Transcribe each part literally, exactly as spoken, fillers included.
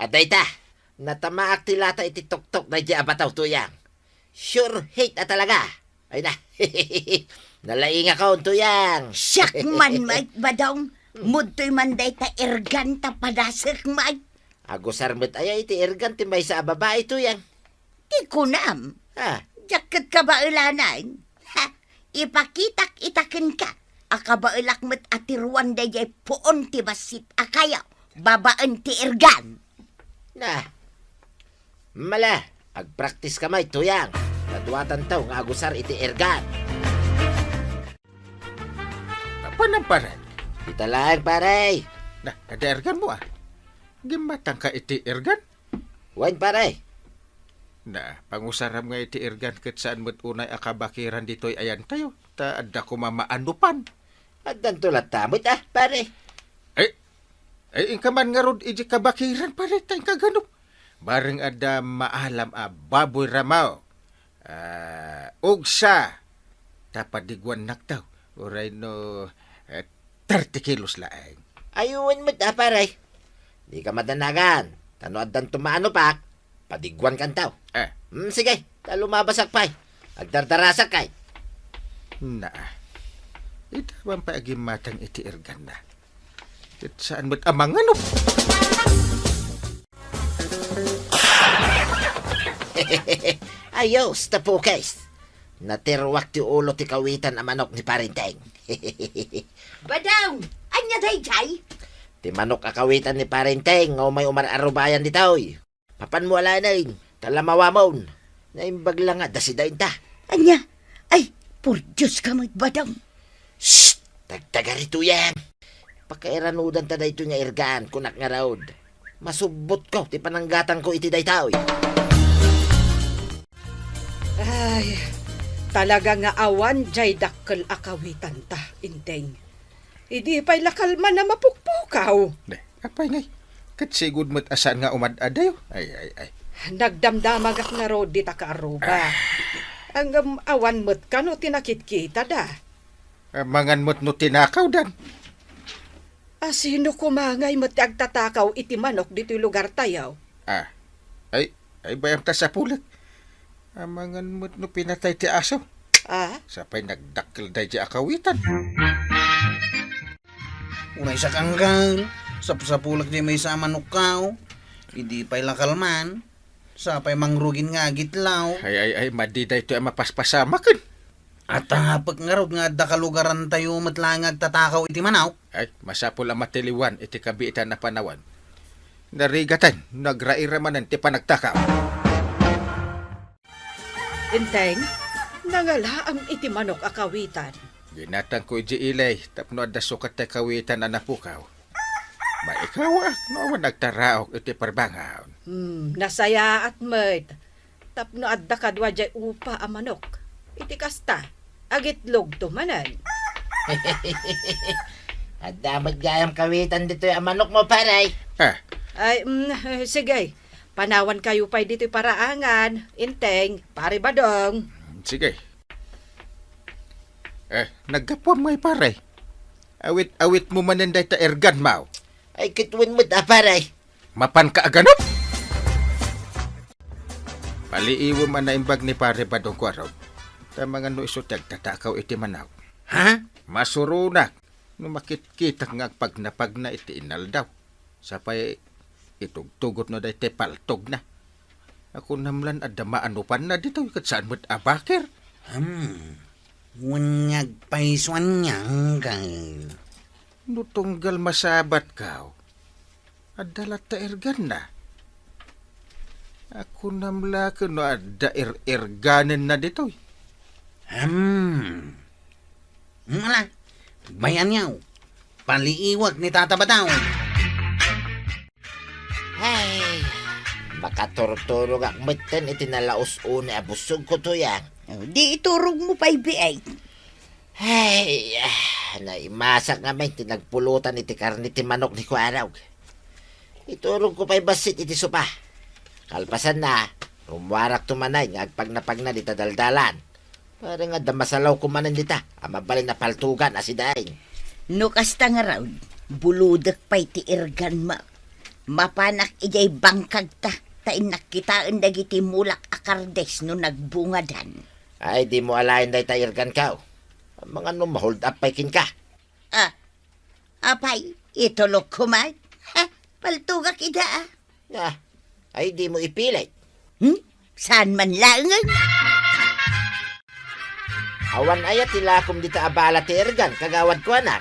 Adda ita, natamaak ti lata iti toktok daydiay a bato, Tuyang. Sure hit a talaga. Ay na. Nalaingakon, Tuyang. Siak man met, Badong. Mudtoy man dayta irgan ta padasek met. Agusar met aya iti irgan ti maysa a babai, Tuyang? Ti kunam. Ah. Diak ket kabaelanan. Ha, ipakitak ita kenka a kabaelak met a tiruan daydiay puon ti bassit a kayo babaen ti irgan. Na. Mala, agpraktis ka met, Tuyang. Kaduatanto nga agusar iti irgan. Apanan, pare? Ita laeng, pare. Na, adda irganmo, a. Gimmatangka iti irgan? Wen, pare. Na, pangusaram nga iti irgan ket saan met unay a kabakiran ditoy ayantayo, ta adda koma maanopan. Addanto latta met, a, pare. Ay, ay, inka man ngarud iti kabakiran, pare, ta inka ganop. Bareng adda maalam a baboy ramo. Ah, ugsa. Ta padiguannakto. Uray no, eh, thirty kilos laeng. Ay, wen met, a, pare. Dika madanagan. Ta no addanto maanopak, padiguankanto. Eh. Hmm, sige. Ta lumabasak pay. Agdardarasak kay. Na. Ita man pay agimmatang iti irganna. Ket saan met a manganop. Ayos, tapukes. Natiruak ti ulo ti kawitan a manok ni Parenteng. Badong, ania daydiay? Ti manok a kawitan ni Parenteng nga umay umar-arubayan ditoy. Mapanmo alaenen, ta lamawamon. Naimbag la nga adda sidaenta. Ania? Ay, por Dios ka met, Badong. Shh! Tagtagari, Tuyang. Pakairanudanta daytoy nga irgan, kunak ngarud. Masubbotko ti pananggatangko iti daytoy. Ay, talaga nga awan jay dakkel a kawitanta, Enteng. Idi pay la kalman a mapukpukaw. Ne, apay ngay? Ket sigud met a saan nga umad-adayo. Ay, ay, ay. Nagdamdamagak ngarud dita kaaruba. Ah. Ngem awan met kano ti nakitkitada. Amangan met no tinakawdan. A, sino koma ngay met ti agtatakaw iti manok ditoy lugartayo? Ah. Ay, ay, bayam ta sapulek. Amangan met no pinatay ti aso. Ah? Sapay nagdakkel daydiay a kawitan. Uray sa kanggal, sapsapulek di maysa a manokkaw. Idi pay la kalman, sapay mangrugin nga agitlaw. Ay, ay, ay, madi daytoy a mapaspasamaken. Atapek ngarud nga adda kalugarantayo met laeng nga agtatakaw iti manok. Ay, masapul a matiliwan iti kabiitan a panawen. Narigaten no agraira manen ti panagtakaw. Enteng, nangalaam iti manok a kawitan. Ginatangko idiay ili tapno adda sukat ti kawitan a napukaw. Maikawaak no awan nagtaraok iti parbangon. Hmm, nasayaat met. Tapno adda kadua jay upa a manok. Iti kasta, agitlogto manen. Adda met gayam kawitan ditoy a manokmo, pare. Ah. Ay, mm, sige. Panawankayo pay ditoy paraangan, Enteng, Pare Badong. Sige. Eh, naggapuam ngay, pare. Awit-awitmo manen dayta irganmo. Ay, ket wen met a, pare. Mapanka a ganop? Paliiwem a naimbag ni Pare Badong Kuarog. Ta amangan no isu ti agtatakaw iti manok. Ha? Masuronak no makitkitak nga agpagnapagna iti inaldaw. Sapay itugtugotna daytoy paltogna. Kunam lan adda maanopanna ditoy ket saan met a bakir. Hmm. Wen nga agpayso anian, kay. No tunggal masabatko, adda latta irganna. Kunam la ket no adda ir-irganenna ditoy. Hmm. Ala, agbayaniaw. Paliiwek ni Tata Badong. Ay, makaturturogak metten iti nalaus-oni a busogko, Tuyang. Oh, di iturogmo pay, biay. Ay, ah, naimasak ngamin ti nagpulutan iti karne ti manok ni Kuarog. Iturogko pay bassit iti sopa. Kalpasanna, rummuarakto manen nga agpagnapagna dita daldalan. Parang adda masalawko manen dita a mabalin a paltogan a sidain. No kasta ngarud, bulodek pay ti irganmo. Mapanak idiay bangkagta, ta innak kitaen dagiti mulak a kardes no nagbungadan. Ay, dimo alaen dayta irganko. Amangan no ma-hold up pay kenka. Ah, apay, itulokko man. Ha, paltogak ida, ah. Ah, ay, dimo ipilit. Hmm? Saan man laengen? Awan aya ti lakom dita a bala ti irgan, kagawad kuanak?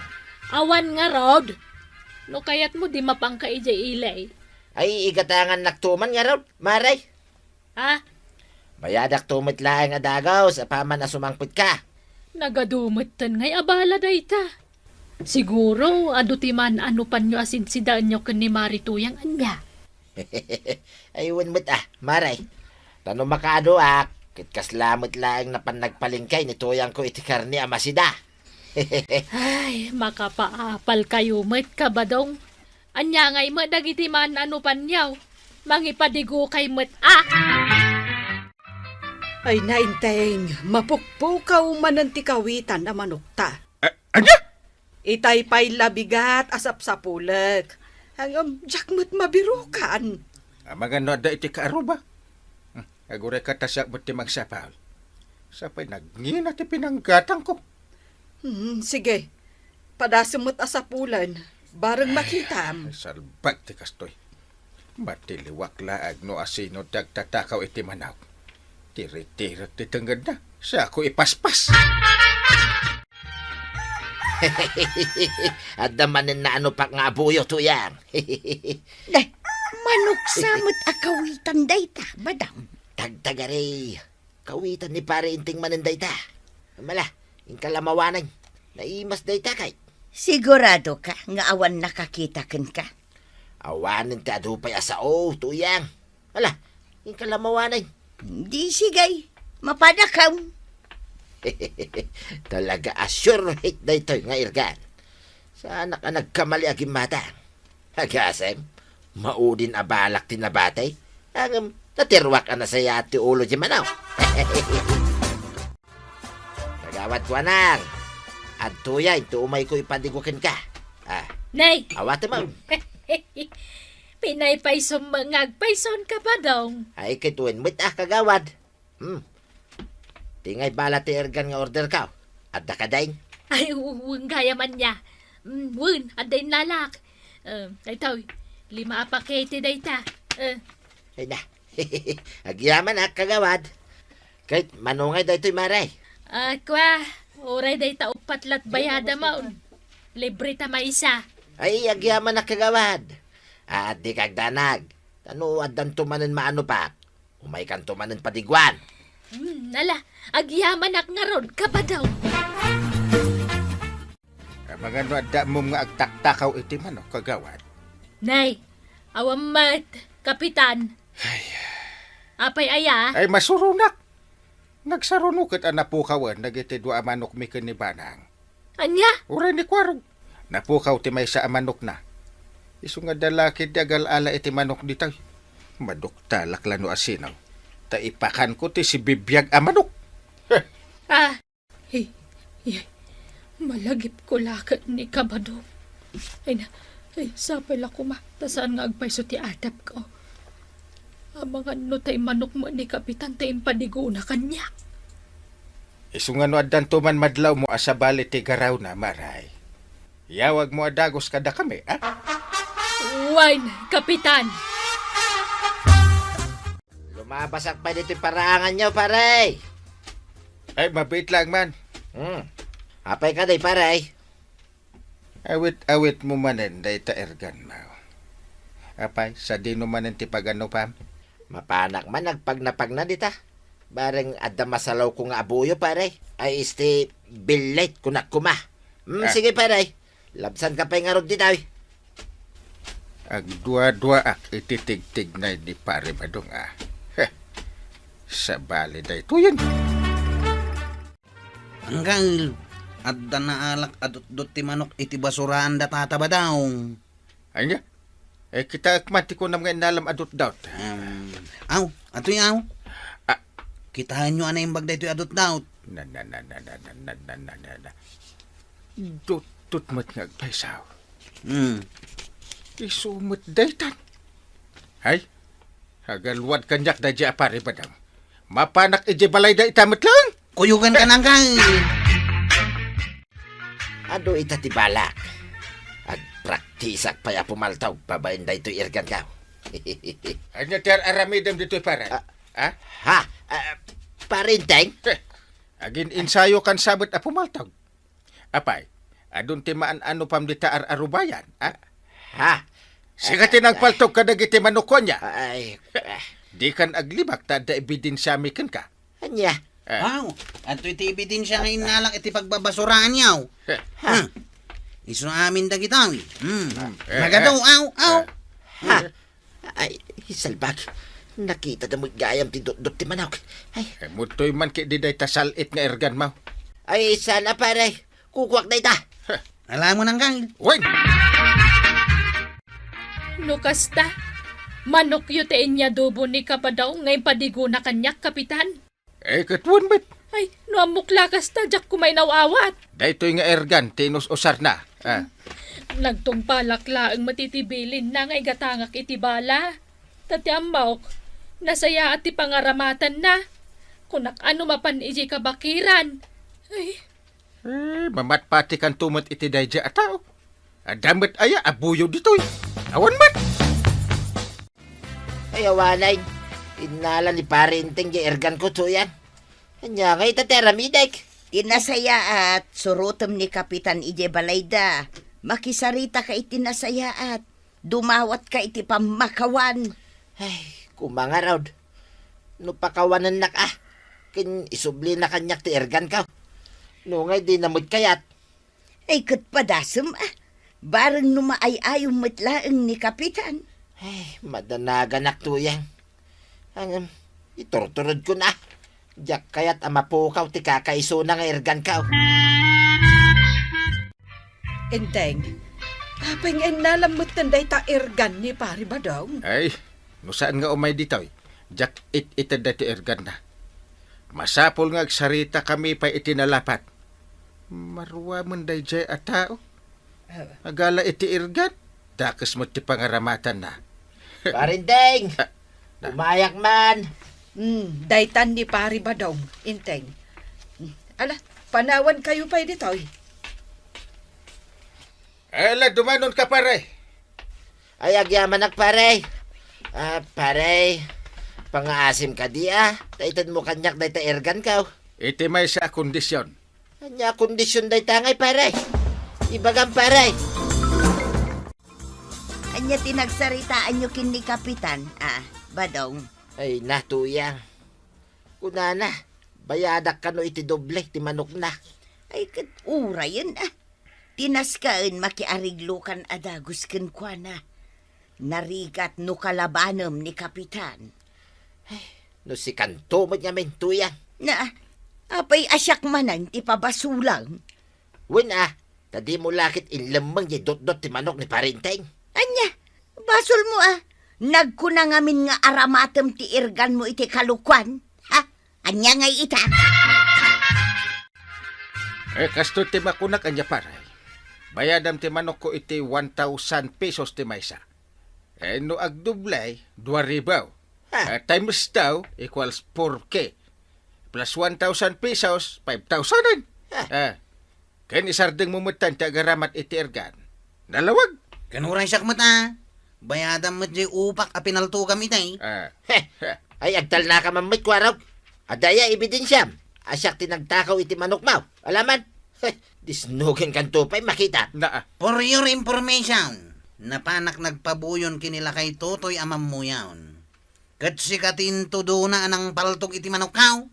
Awan ngarud. No kayatmo, di mapanka idiay ili. Ay, igatangannakto man ngarud, Mare. Ha? Mayadakto met laeng a dagus, apaman a sumangpetka. Nagadu metten ngay a bala dayta. Siguro, adu ti maan-anopanyo a sinsidaenyo ken ni Mari Tuyang, ania? Ay, wen met, ah, Mare. Ta no makaaduak, ket kasla met laeng napan nagpalengke ni Tuyangko iti karne a masida. Ay, makapaapalkayo met, Kabadong. Ania ngay met dagiti maan-anopanyo? Mangipadigokay met, ah! Ay, nainteng, mapukpukaw manen ti kawitan a manokta. A-, ania? Itay pay la bigat a sapsapulek. Ngem, diak met mabirukan. Amangan no adda iti kaaruba. Hmm, agurayka ta siak met ti mangsapul. Sapay nagngina ti pinanggatangko. Hmm, sige. Padasem met a sapulen. Bareng makitam. Ay, salbag ti kastoy. Matiliwak laeng no asino ti agtatakaw iti manok. Tiritirek ti tengngedna. Siako ipaspas. Adda manen naanopak nga abuyo, Tuyang. Day, manok sa met a kawitan dayta, Badong. Tagtagari, kawitan ni Pare Inting manen dayta. Mala, inka la mawanen. Naimas dayta kay. Sigurado ka nga awan nakakita kenka? Awanen ti adu pay a sao, Tuyang. Ala, inka la mawanen. Di sige, mapadakam. Talaga a sure hit daytoy nga irgan. Saanak a nagkamali a gimmata. Agasem, maudin a balak ti nabati. Ngem, natiruak a nasayaat ti ulo ti manok. Kagawad kuanang, adtoya intoy umayko ipadigo kenka. Ah, nay! Awatem. Pinaypaysom nga agpayson ka, Badong. Ay, ket wen met, ah, kagawad. Hmm. Ti ngay bala ti irgan nga orderko. Adda kadi? Ay, u-, wen gayam ania. Mm, wen, adda inlalak. Eh, daytoy, lima a pakete dayta. Eh. Ay na. Agyamanak, kagawad. Ket mano ngay daytoy, Mare? Ah, kua, uray dayta uppat lat bayada maun. Libre ta maysa. Ay, agyamanak, kagawad. Ah, dika agdanag. Ta no addanto manen maanopak, umaykanto manen padiguan. Hmm, ala, agyamanak ngarud, Kabadong. Amangan no adda ammom nga agtaktakaw iti manok, kagawad? Nay, awan met, Kapitan. Ay. Apay aya? Ay, masuronak. Nagsaruno ket a napukawen dagiti dua a manokmi ken ni Banang. Ania? Uray ni Kuarog. Napukaw ti maysa a manokna. Isu nga adda la ketdi agal-ala iti manok ditoy. Maduktalak la no asino. Ta ipakanko ti sibibiag a manok. Heh. Ah. Hey, hey, malagipko la ket ni Kabadong. Ay na, ay, sapay la koma, ta saan nga agpayso ti atapko. Amangan no tay manok met ni Kapitan ta impadigona kaniak. Isu nga no addanto man madlawmo a sabali ti garawna, Mare, yawagmo a dagus kadakami, a? Wen, Kapitan! Lumabasak pay ditoy paraanganyo, pare! Ay, mabiit laeng man. Hmm. Apay kadi, pare? Awit-awitmo manen dayta irganmo. Apay, sadino manen ti paganupam? Mapanak man agpagnapagna dita. Bareng adda masalawko nga abuyo, pare. Ay, isti, billit, kunak koma. Hmm, ah, sige, pare. Labsanka pay ngarud ditoy. Agduaduaak iti tigtignay ni Pare Badong, a. Heh. Sabali daytoyen. Anggal, adda naalak a dutdot ti manok iti basuraan da Tata Badong. Ania? Eh, kitaek man ti kunam nga innalam a dutdot. Em, aw, atoy aw. Ah. Kitaenyo a naimbag daytoy a dutdot. Na, na, na. Dutdot met nga agpayso. Hmm. Isu met daytan. Ay, agalwad kaniak daydiay a Pari Badong. Mapanak idiay balayda ita met laeng. Kuyogan ka nang kay. Adu ita ti balak. Agpraktisak pay a pumaltog babaen daytoy irgan kaw. Ania ti ar-aramidem ditoy, pare? Ah, ha? Ha? Ah, Pare Enteng? Eh, agin-ensayo kan sabet a pumaltog. Apay, adun ti maan-anupam dita ar-arubayan, a? Ha? Sika ti nagpaltog kadagiti manokko, ania? Ay, ah. Dikan aglibak ta adda ebidensiami kenka. Ania? Eh. Aw, adtoy ti ebidensia nga innalak iti pagbabasuraanyo. Eh. Ha? Hmm. Isu amin dagitoy. Hmm. Eh, Nagadu, eh. Aw, aw. Eh. Ha? Ay, salbag. Nakita da met gayam ti dotdot ti manok. Ay. Eh, mudtoy man ketdi dayta sal-it nga irganmo. Ay, saan a, pare. Kukuak dayta. Huh. Alam mo nang kang. Wen! No kasta, manokyo ti inyadobo ni Kapadong nga impadigona kaniak, Kapitan. Eh, ket wen met. Ay, no ammok la kasta, diak koma inaw-awat. Daytoy nga irgan ti inus-usarna. Ah. Nagtungpalak laeng met iti bilinna nga igatangak iti bala. Ta ti ammok, nasayaat ti pangaramatanna. Kunak a no mapan idiay kabakiran. Ay. Eh, mamatpatikanto met iti daydiay a tao. Adda met aya a buyo ditoy? Awan met. Ay, awanen. Innala ni Pare Enteng diay irganko, Tuyang. Ania ngay ita ti aramidek? Ti nasayaat, surotem ni Kapitan idiay balayda. Makisaritaka iti nasayaat. Dumawatka iti pammakawan. Ay, koma ngarud. No pakawanennak a, ken isublina kaniak ti irganko. No ngay dina met kayat. Ay, ket padasem a. Bareng no maay-ayom met laeng ni Kapitan. Ay, madanaganak, Tuyang. Ngem, iturturedkon a. Diak kayat a mapukaw ti kakaisuna nga irganko. Enteng, apay nga innalam metten dayta irgan ni Pari Badong? Ay, no saan nga umay ditoy, diak it-ited daytoy irganna. Masapul nga agsaritakami pay iti nalapat. Maruamen daydiay a tao. Ah. Agala iti irgan, dakes met ti pangaramatanna. Pare Enteng! Ah, na- Umayak man! Hmm, daytan ni Pare Badong, Enteng. Hmm, ala, panawankayo pay ditoy. Ala, dumanonka, pare. Ay, agyamanak, pare. Ah, pare, pangaasim kadi a. Ta itedmo kaniak dayta irganko. Iti maysa a kondisyon. Ania a kondisyon dayta ngay, pare? Ibagam, pare. Ania ti nagsaritaanyo ken ni Kapitan, a, Badong? Ay, na, Tuyang. Kunana, bayadak kano iti doble ti manokna. Ay, ket urayen, a. Ti naskaen makiariglokan a dagus kenkuana. Narigat no kalabanem ni Kapitan. Ay, no sikanto met ngamin, Tuyang. Na, apay a siak manen ti pabasolam? Wen a, ta dimo la ket inlemmeng diay dotdot ti manok ni Pare Enteng. Ania, basolmo a, nagkuna ngamin nga aramatem ti irganmo iti kalokuan? Ha? Ania ngay ita? Eh, kastoy ti makunak, ania, pare? Bayadam ti manokko iti one thousand pesos ti maysa. Eh, no agdoble, dua ribu. Ha? Eh, times two equals four K. Plus one thousand pesos, five thousand. Ha? Eh, ken isardengmo metten ti agaramat iti irgan. Nalawag. Ken uray siak met a, bayadam met diay upak a pinaltogam itay. Ah. Heh! Ay, agtalnaka man met, kuarog. Adda aya ebidensiam a siak ti nagtakaw iti manokmo? Alaman? Heh! Disnugenkanto pay makita. Na, ah. For your information, napanak nagpabuyon ken ni lakay Totoy a mammuyaon. Ket sika ti intudona a nangpaltog iti manokko?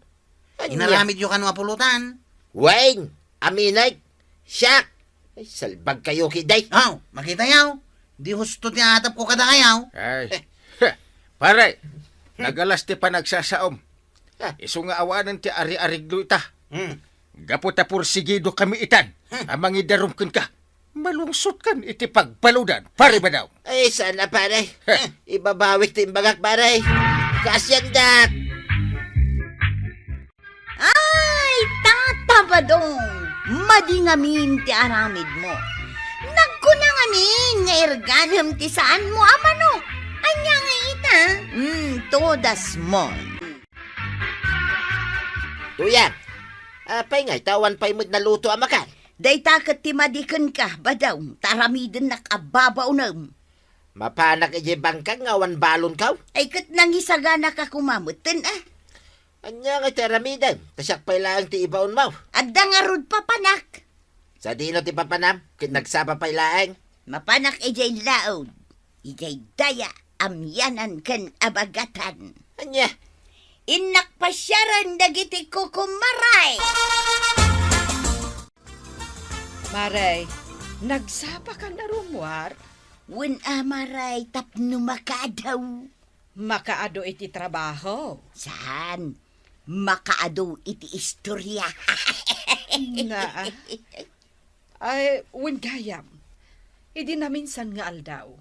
Ania? Inaramidyo kano a pulutan? Wen, aminek, siak. Ay, salbagkayo ketdi. Aw, makitayo. Di husto ti atapko kadakayo. Ay. Pare, nagalas ti panagsasaom. Ah. Isu nga awanen ti ari-ariglo ita. Hmm. Gapu ta porsigidokami itan a mangidarum kenka. Malungsotkan iti pagbaludan, Pare Badong. Ay, saan a, pare. Heh. Ibabawik ti imbagak, pare. Kaasiandak. Ay, Tata Badong, madi ngamin ti aramidmo. Nagkuna ngamin nga irganem ti saanmo a manok. Ania nga Mm, todas mon. Tuyang, apay ngay ta awan pay met naluto a makan? Dayta ket ti madi kenka, Badaw, ta aramidennak a babaonem. Mapanak idiay bangkag nga awan balonkaw? Ay, ket nangisaganak a kumametten, a. Ania ngay ti aramidem? Ta siak pay laeng ti ibaonmo. Adda ngarud papanak. Sadino ti papanam? Ket nagsapa pay laeng? Mapanak idiay laod, idiay daya, amianan ken abagatan. Ania? Innak pasiaren dagiti kukumaray. Maray, nagsapa kan a rummuar? Wen a, Maray, tapno makaadaw. Makaadu iti trabaho? Saan. Makaadu iti istorya. Naa. Ay, wen gayam. Idi naminsan nga aldaw,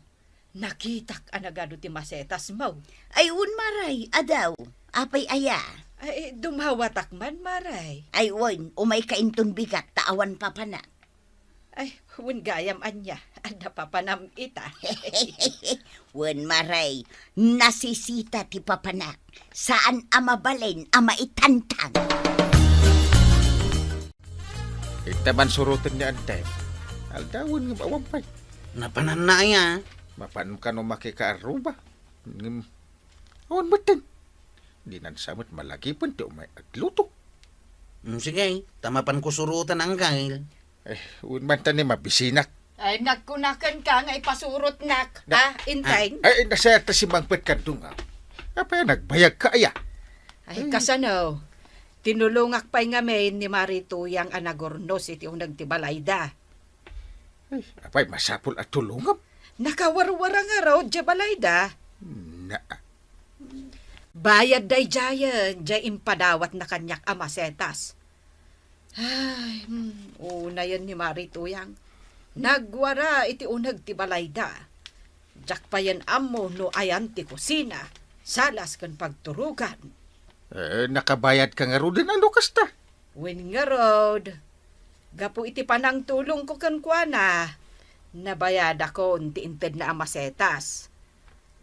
nakitak a nagadu ti masetasmo. Ay, wen, Maray, adaw. Apay aya? Ay, dumawatak man, Maray. Ay, wen, umayka inton bigat ta awan papanak. Ay, wen gayam ania, adda papanam ita. Wen, Maray, nasisita ti papanak. Saan a mabalin a maitantang. Ita man suroten ni Ante. Aldawen nga awan pay. Napananna aya? Mapan kano makikaarruba. Ngem, awan metten. Dinan sa met malagipen ti umay agluto. Mm, sige, ta mapan ko suroten, Angkel. Eh, wen man ta ni mabisinak. Ay, nagkunaken ka nga ipasurotnak, Da- ah, Inteng? Ah, ay, nasaya ta si Mangpet kan dunga. Apay, nagbayag ka, aya? Ay, kasano? Tinulongak pay ngamin ni Mari Tuyang a nagurnos iti uneg ti balayda. Ay, apay, masapul a tulongam. Nakawarwara ngarud diay balayda. Na. Bayad daydiayen, diay impadawatna kaniak a masetas. Ay, hmm, unayen ni Mari Tuyang. Nagwara iti uneg ti balayda. Diak payen ammo no ayan ti kusina, salas ken pagturogan. Eh, nakabayad ka ngaruden a no kasta? Wen ngarud, gapu iti panangtulongko kenkuana, nabayadakon ti intedna a masetas.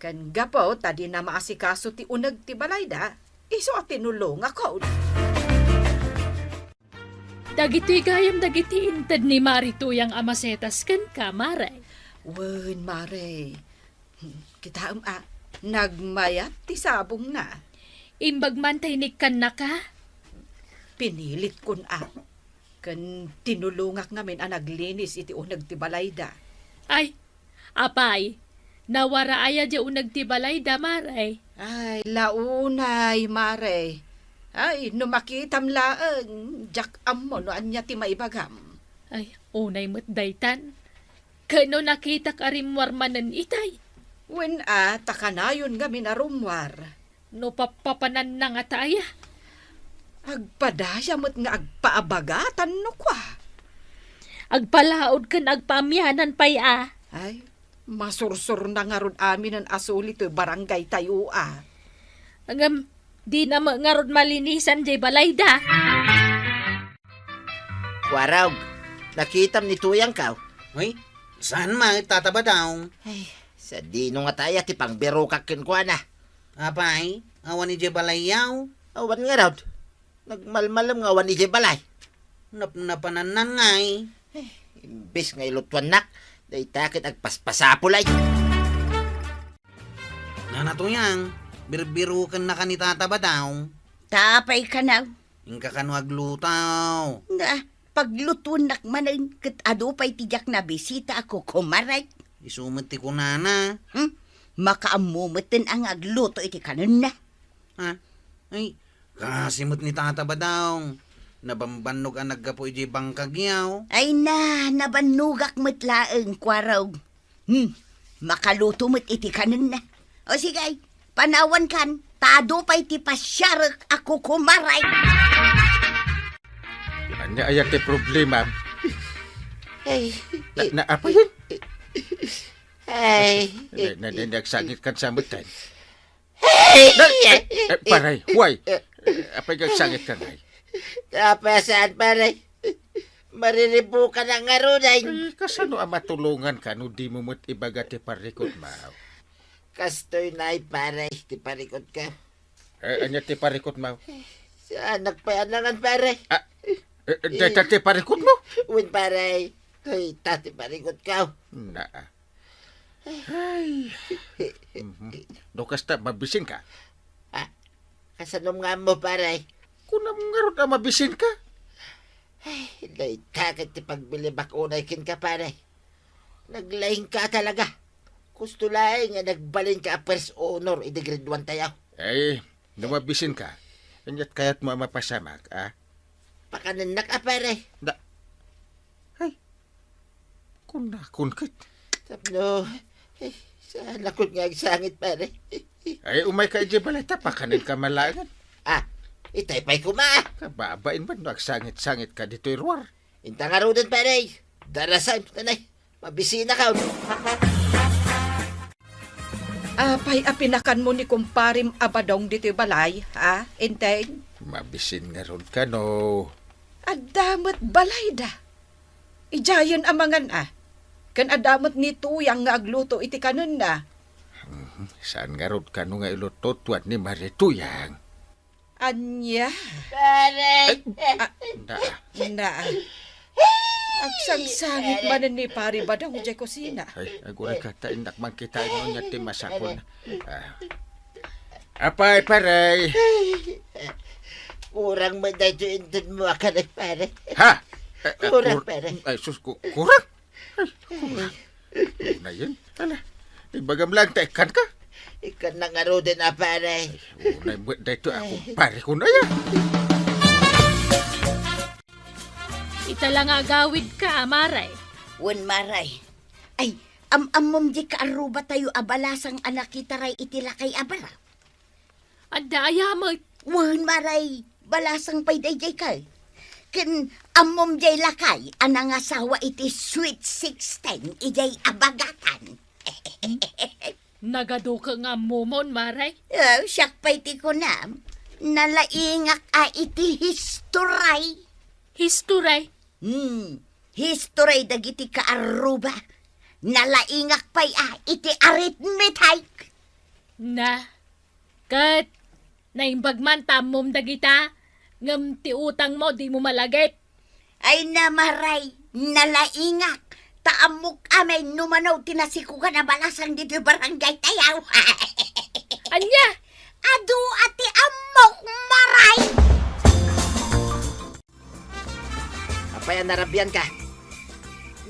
Ken gapu ta dina maasikaso ti uneg ti balayda, isu a tinulongakon. Dagitoy gayam dagiti inted ni Mari Tuyang a masetas kenka, Mare. Wen, Mare. Kitaem a, nagmayat ti sabongna. Imbag man ta inikkannaka? Pinilitkon a. Ken tinulongak ngamin a naglinis iti uneg ti balayda. Ay, apay, nawara aya diay uneg ti balayda, Mare? Ay, la unay, Mare. Ay, no makitam laeng, diak ammo no ania ti maibagam. Ay, unay met daytan. Ken no nakitak a rimmuar manen itay? Wen a, ta kanayon ngamin a rummuar. No pappapananna ngata aya? Agpadaya met nga agpaabagatan no kua. Agpalaod ken agpaamianan pay a. Ay, masursurna ngarud aminen a suli toy barangaytayo a. Ngem, dina met ngarud malinisan diay balayda. Kuarog, nakitam ni Tuyangkaw? Ay, saan met, Tata Badong? Ay, sadino ngata aya ti pangbirokak kenkuana? Apay, awan idiay balayyo? Awan ngarud. Nagmalmalem nga awan idiay balay. Napnapananna ngay. Ay, imbes nga ilutuannak, dayta ket agpaspasapul ay. Nana Tuyang, birbirokennaka ni Tata Badong. Ta apay kano? Inka kano agluto? Nga, paglutuennak manen, ket adu pay ti diak nabisita a kukumarek. Isu met ti kunana. Hmm? Makaammo metten a nga agluto iti kanenna. Ha? Ay, kasi met ni Tata Badong. Nabambannog a naggapu idiay bangkagyo. Ay na, nabannogak met laeng, Kuarog. Hmm, makaluto met iti kanenna. O sige, panawankan, ta adu pay ti pasiarek a kukumarek. Ania aya ti problema? Ay, na, na, apa yun? Ay. Na, na, na, nagsangit ka sa matan. Ay! Na, eh, eh, paray, huway. Apay, nagsangit ka ngay? Apay, saan, paray? Mariribukan ang ngarud ay. Ay, kasano a matulonganka no dimo met ibaga ti parikutmo? Kastoy nay, pare, ti parikutko. Eh, ania ti parikutmo? Saanak pay a nangan, pare. Ah, eh, eh, dayta ti parikutmo? Wen, pare. Dayta ti parikutko. Na. Ay. Mhm. No kasta, mabisinka? Ah, kasanom nga ammo, pare? Kunam ngarud a mabisinka? Ay, dayta ket ti pagbilibak unay kenka, pare. Naglaingka talaga. Gusto laeng nga nagbalinka a first honor idi grade one tayo. Ay, no mabisinka, ania't kayatmo a mapasamak, a? Pakanennak a, pare. Da-, ay, kunakon ket. Tapno, eh, saan ako nga agsangit, pare? Ay, umayka idiay balay ta, pakanenka man laengen. Ah, itay pay koma. Kababain man no agsangit-sangitka ditoy ruar. Inta ngaruden, pare. Darasam, tanay. Mabisinaka. Apay a pinakanmo ni kumparem a Badong ditoy balay, ha, Enteng? Mabisin ngarud kano. Adda met balayda. Idiayen a mangan a. Ken adda met ni Tuyang nga agluto iti kanenna. Mhm, saan ngarud kano nga iluto tuan ni Mari Tuyang? Ania? Pare! Ay, ah, na. Na. Agsangsangit manen ni Pari Badong idiay kusina. Ay, agurayka ta innak man kitaen no ania ti masapul. Ah. Apay, pare. Kurang met daytoy intedmo a kanek, pare. Ha? Eh, eh, Kurang, kur-, pare. Ay, sus, ku-, kurang? Ay, kurang. Una yan. Ala, ibagam lang ta ikkanka. Ikkannak ngaruden a, pare. Ay, unay met daytoy a kumpareko na yan. Ita la nga agawidka, Mare. Wen, Mare. Ay, am-ammom di kaarrubatayo a balasang a nakitaray iti lakay a barang? Adda aya met? Wen, Mare, balasang pay daydiay kay. Ken ammom diay lakay a nangasawa iti Sweet Sixteen idiay Abagatan. Nagaduka nga ammomon, Mare? Oh, siak pay ti kunam. Nalaingak a iti history. History? Hmm, history dagiti kaarruba. Nalaingak pay a iti arithmetic. Na, ket naimbag man ta ammom dagita, ngem ti utangmo dimo malagip. Ay, na, Mare, nalaingak. Ta ammok amay no mano ti nasikugan a balasang ditoy barangay tayo. Ania? Adu a ti ammok, Mare. Apay a narabianka?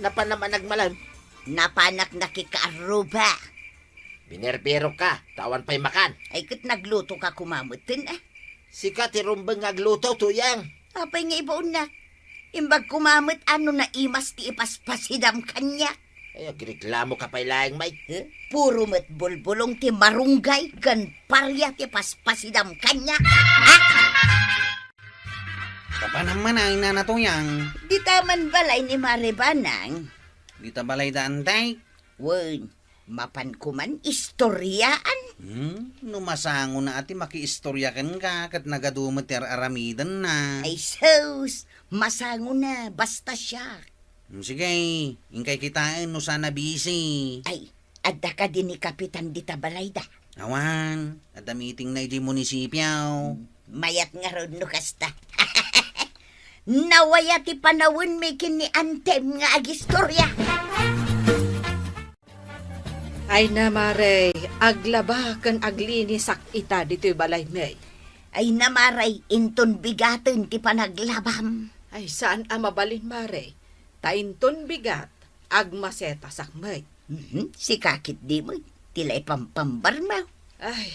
Napanam a nagmalam? Napanak nakikaarruba. Binerbero ka, ta awan pay makan. Ay, ket nagluto ka koma metten, eh. Sika ti rumbeng nga agluto, Tuyang. Apay nga ibaonnak? Imbag koma met a no naimas ti ipaspasidam kaniak. Ay, agreklamo ka pay laeng, Mike. Eh? Puro met bulbulong ti marunggay ken paria ti paspasidam kaniak. Ha? Papanam man ay, Nana Tuyang. Dita man balay ni Mare Banang. Dita balay da, Antay? Wen, mapan koman istoriaan. Hmm, no masangona a ti makiistoria kenka, ket nagadu met ti ar-aramidenna. Ay sus, masangona, basta siak. Hmm, sige, inkay kitaen no saan a busy. Ay, adda kadi ni Kapitan dita balayda? Awan, adda meetingna idiay munisipio. Mayat ngarud no kasta. Nawaya ti panawenmi ken ni Antem nga agistoria. Ay na, Mare, aglaba ken aglinisak ita ditoy balaymi. Ay na, Mare, inton bigaten ti panaglabam. Ay, saan a mabalin, Mare, ta inton bigat, agmasetasak met. Mhm, sika ketdi met, ti la ipampambarmo. Ay,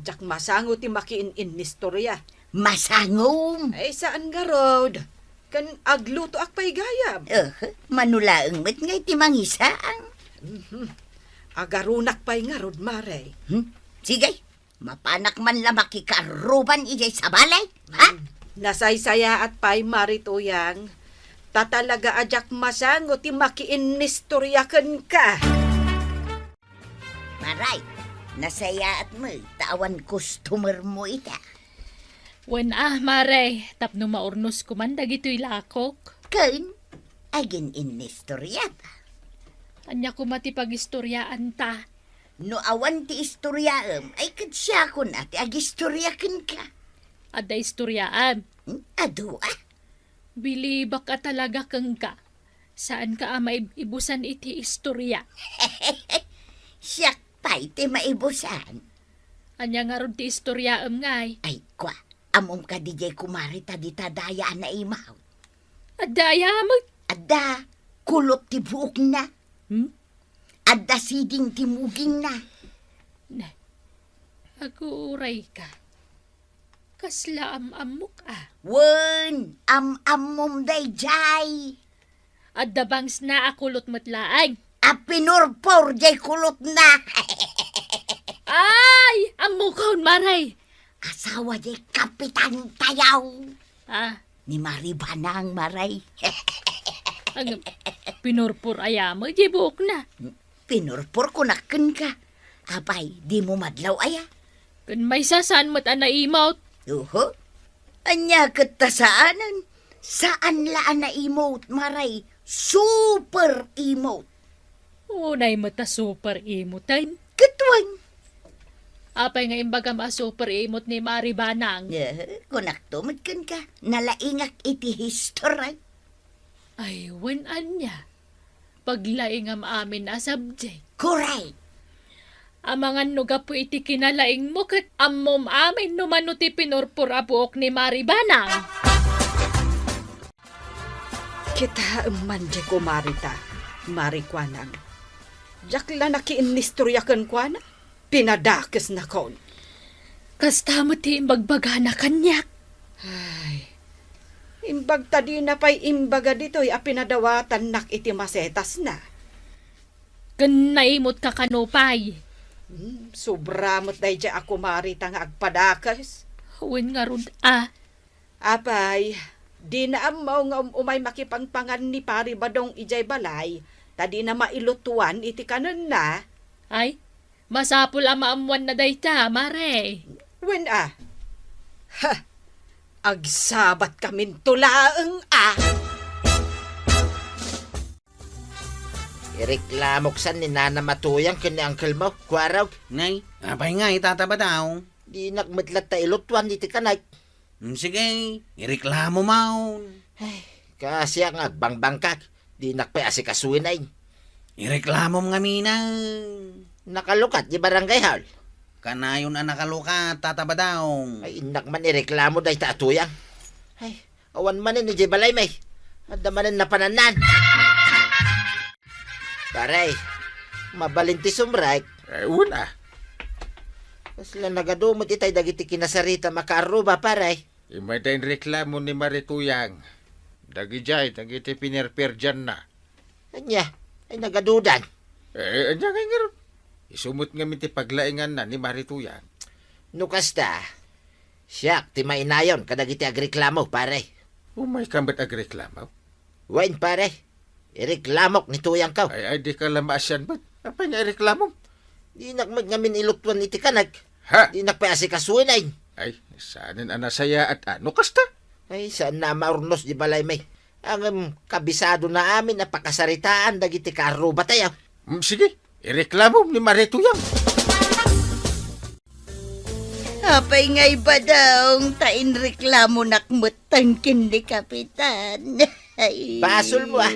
diak masango ti makiin-innistoria. Masangom! Ay, saan ngarud. Ken aglutoak pay gayam. Eh, mano laeng met ngay ti mangisang. Mhm. Agarunak pay ngarud, Mare. Hmm? Sige, mapanak man la makikaarruban idiay sabali, ha? Hmm. Nasaysayaat pay, Mare Tuyang. Ta talaga a diak masango ti makiinnistoria kenka. Mare, nasayaat met ta awan customer mo ita. Wen a, Mare, tapno maurnos koman dagitoy lakok. Ken, agin-innistoriata. Ania koma ti pagistoriaanta? No awan ti istoriaem, ay ket siakon a ti agistoria kenka. Adda istoriaam? Hmm, adu a? Bilibak a talaga kenka. Saanka a maibusan iti istoria. Siak pay ti maibusan. Ania ngarud ti istoriaem ngay? Ay, kua, ammom kadi jay kumari ta dita daya a naimawt? Adda aya met? Adda, kulot ti buokna. Hmm? Adda siding ti mugingna. Ne, aguray ka. Kasla am-ammok a. Wen, am-ammom dayjay. Adda bangsna a kulot met laeng. A pinurpor jay kulotna. Ay, ammokon, Mare. Asawa jay kapitan tayaw. Ah. Ni Mari Banang, Mare. Ang pinurpor aya met jay buokna. Pinurpor kunak kenka. Apay, dimo madlaw aya? Ken maysa saan met a naimawt. Oho. Ania ket ta saanen? Saan la a naimawt, Mare. Super imawt. Unay met a super imawten. Ket wen. Apay nga imbagam a super imawt ni Mari Banang? Eh, kunakto met kenka, nalaingak iti history. Ay, wen ania. Paglaingam amin a subject. Correct. Amangan no gapu iti kinalaingmo ket ammom amin no mano ti pinurpor a buok ni Mari Banang. Kitaem man di kumarita, Mari Kuanang. Diak la nakiinnistorya kenkuana. Pinadakesnakon. Kasta met ti imbagbagana kaniak. Ay, imbag ta dina pay imbaga ditoy a pinadawatannak iti masetasna. Ken naimawtka kano pay? Hmm, sobra met daydiay a kumarita nga agpadakes. Wen ngarud a. Apay, dina ammo nga um-umay makipangpangan ni Pari Badong idiay balay, ta dina mailutuan iti kanenna. Ay, masapul a maammuanna dayta, Mare. Wen a. Ha! Agsabatkaminto laeng a. Ireklamok san ni Nanam a Tuyang ken ni Uncle mo, kuarog. Nay, apay ngay, Tata Badaw? Dinak met latta ilutuan iti kanek. Mm, sige, ireklamo maon. Ay, kasiak nga agbangbangkak, dinak pay asikasuen ay. Ireklamom ngamin a. Nakalukat di barangay hall. Kanayon a nakalukat, Tata Badaw. Ay, innak man ireklamo dayta a Tuyang. Ay, awan manen idiay balay, may. Adda manen napanannan. Pare, mabalin ti sumrek. Eh, una. Kasla nagadu met itay dagiti kinasarita makaarruba, pare. Immay ta inreklamo ni Mari Tuyang. Dagidiay, dagiti pinerperdianna. Ania? Ay, nagadudan. Eh, ania ngay ngarud? Isu met ngamin ti paglainganna ni Mari Tuyang. No kasta, siak ti mainayon kadagiti agreklamo, pare. Umayka met agreklamo? Wen, pare. Ireklamok ni Tuyangko. Ay, ay, dika la maasian met. Apay nga ireklamom? Dinak met ngamin ilutuan iti kanek. Ha? Dinak pay asikasuen ay. Ay, saanen a nasayaat a no kasta? Ay, saan na maurnos di balay may. Ngem kabisadona amin a pakasaritaan dagiti kaarrubatayo. Mm, sige, ireklamom ni Mari Tuyang. Apay ngay, Badong, ta inreklamonak metten ken ni Kapitan. Ay. Basolmo a.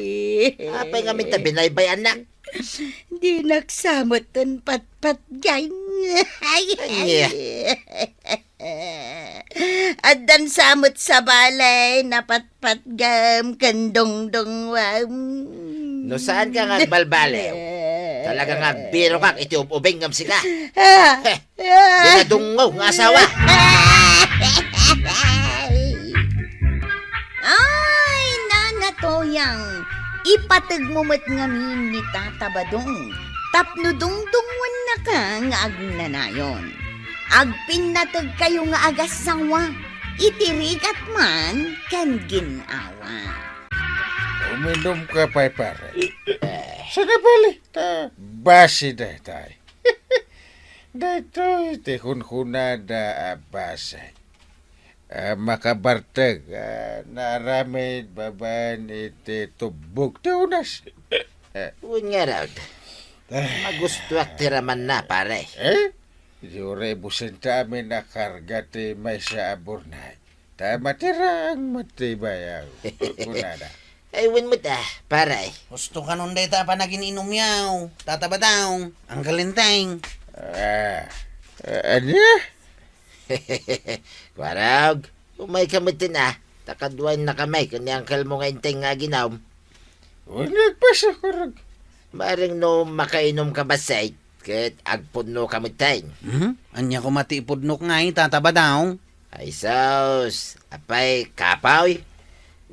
Apay ngamin ta binaybay-annak? Dinak sa metten patpatgan. Ay, ay. Ania? Addan sa met sa balay, napatpatgam ken dungdungwam. No saanka nga agbalbaliw, talaga nga agbirokak iti ub-ubing ngem sika. Ah. Heh, dinadungngo nga asawa. Ay, Nana Toyang, ipategmo met ngamin ni Tata Badong tapno dungdungwannaka nga agnanayon. Agpinnategkayo nga agassawa iti rigat man ken gin-awa. Uminumka pay, pare. Saka bali, ta basi daytay. Daytoy ti kunkunada a bassit. Ah, makabarteg, ah, naaramid babaen iti tubbog ti unas. Wen ngarud, Magustuak ti ramanna, pare. Eh? Di uray busenta amin a karga ti maysa a burnay. Ta matirang met ti bayaw. Kunada. Ay, wen met, ah, pare. Gusto kanon dayta a panagin-inumyo, Tata Badong, Uncle Enteng. Ah, ah, ania? Kuarog, umayka metten, ah. Ta kaduaennakami ken ni uncle mo nga Enteng nga aginum. Wen, agpasakwarog. Bareng no makainumka bassit, ket agpudnoka metten. Hmm? Ania koma ti ipudnok ngay, Tata Badong? Ay sus, apay, kapoy?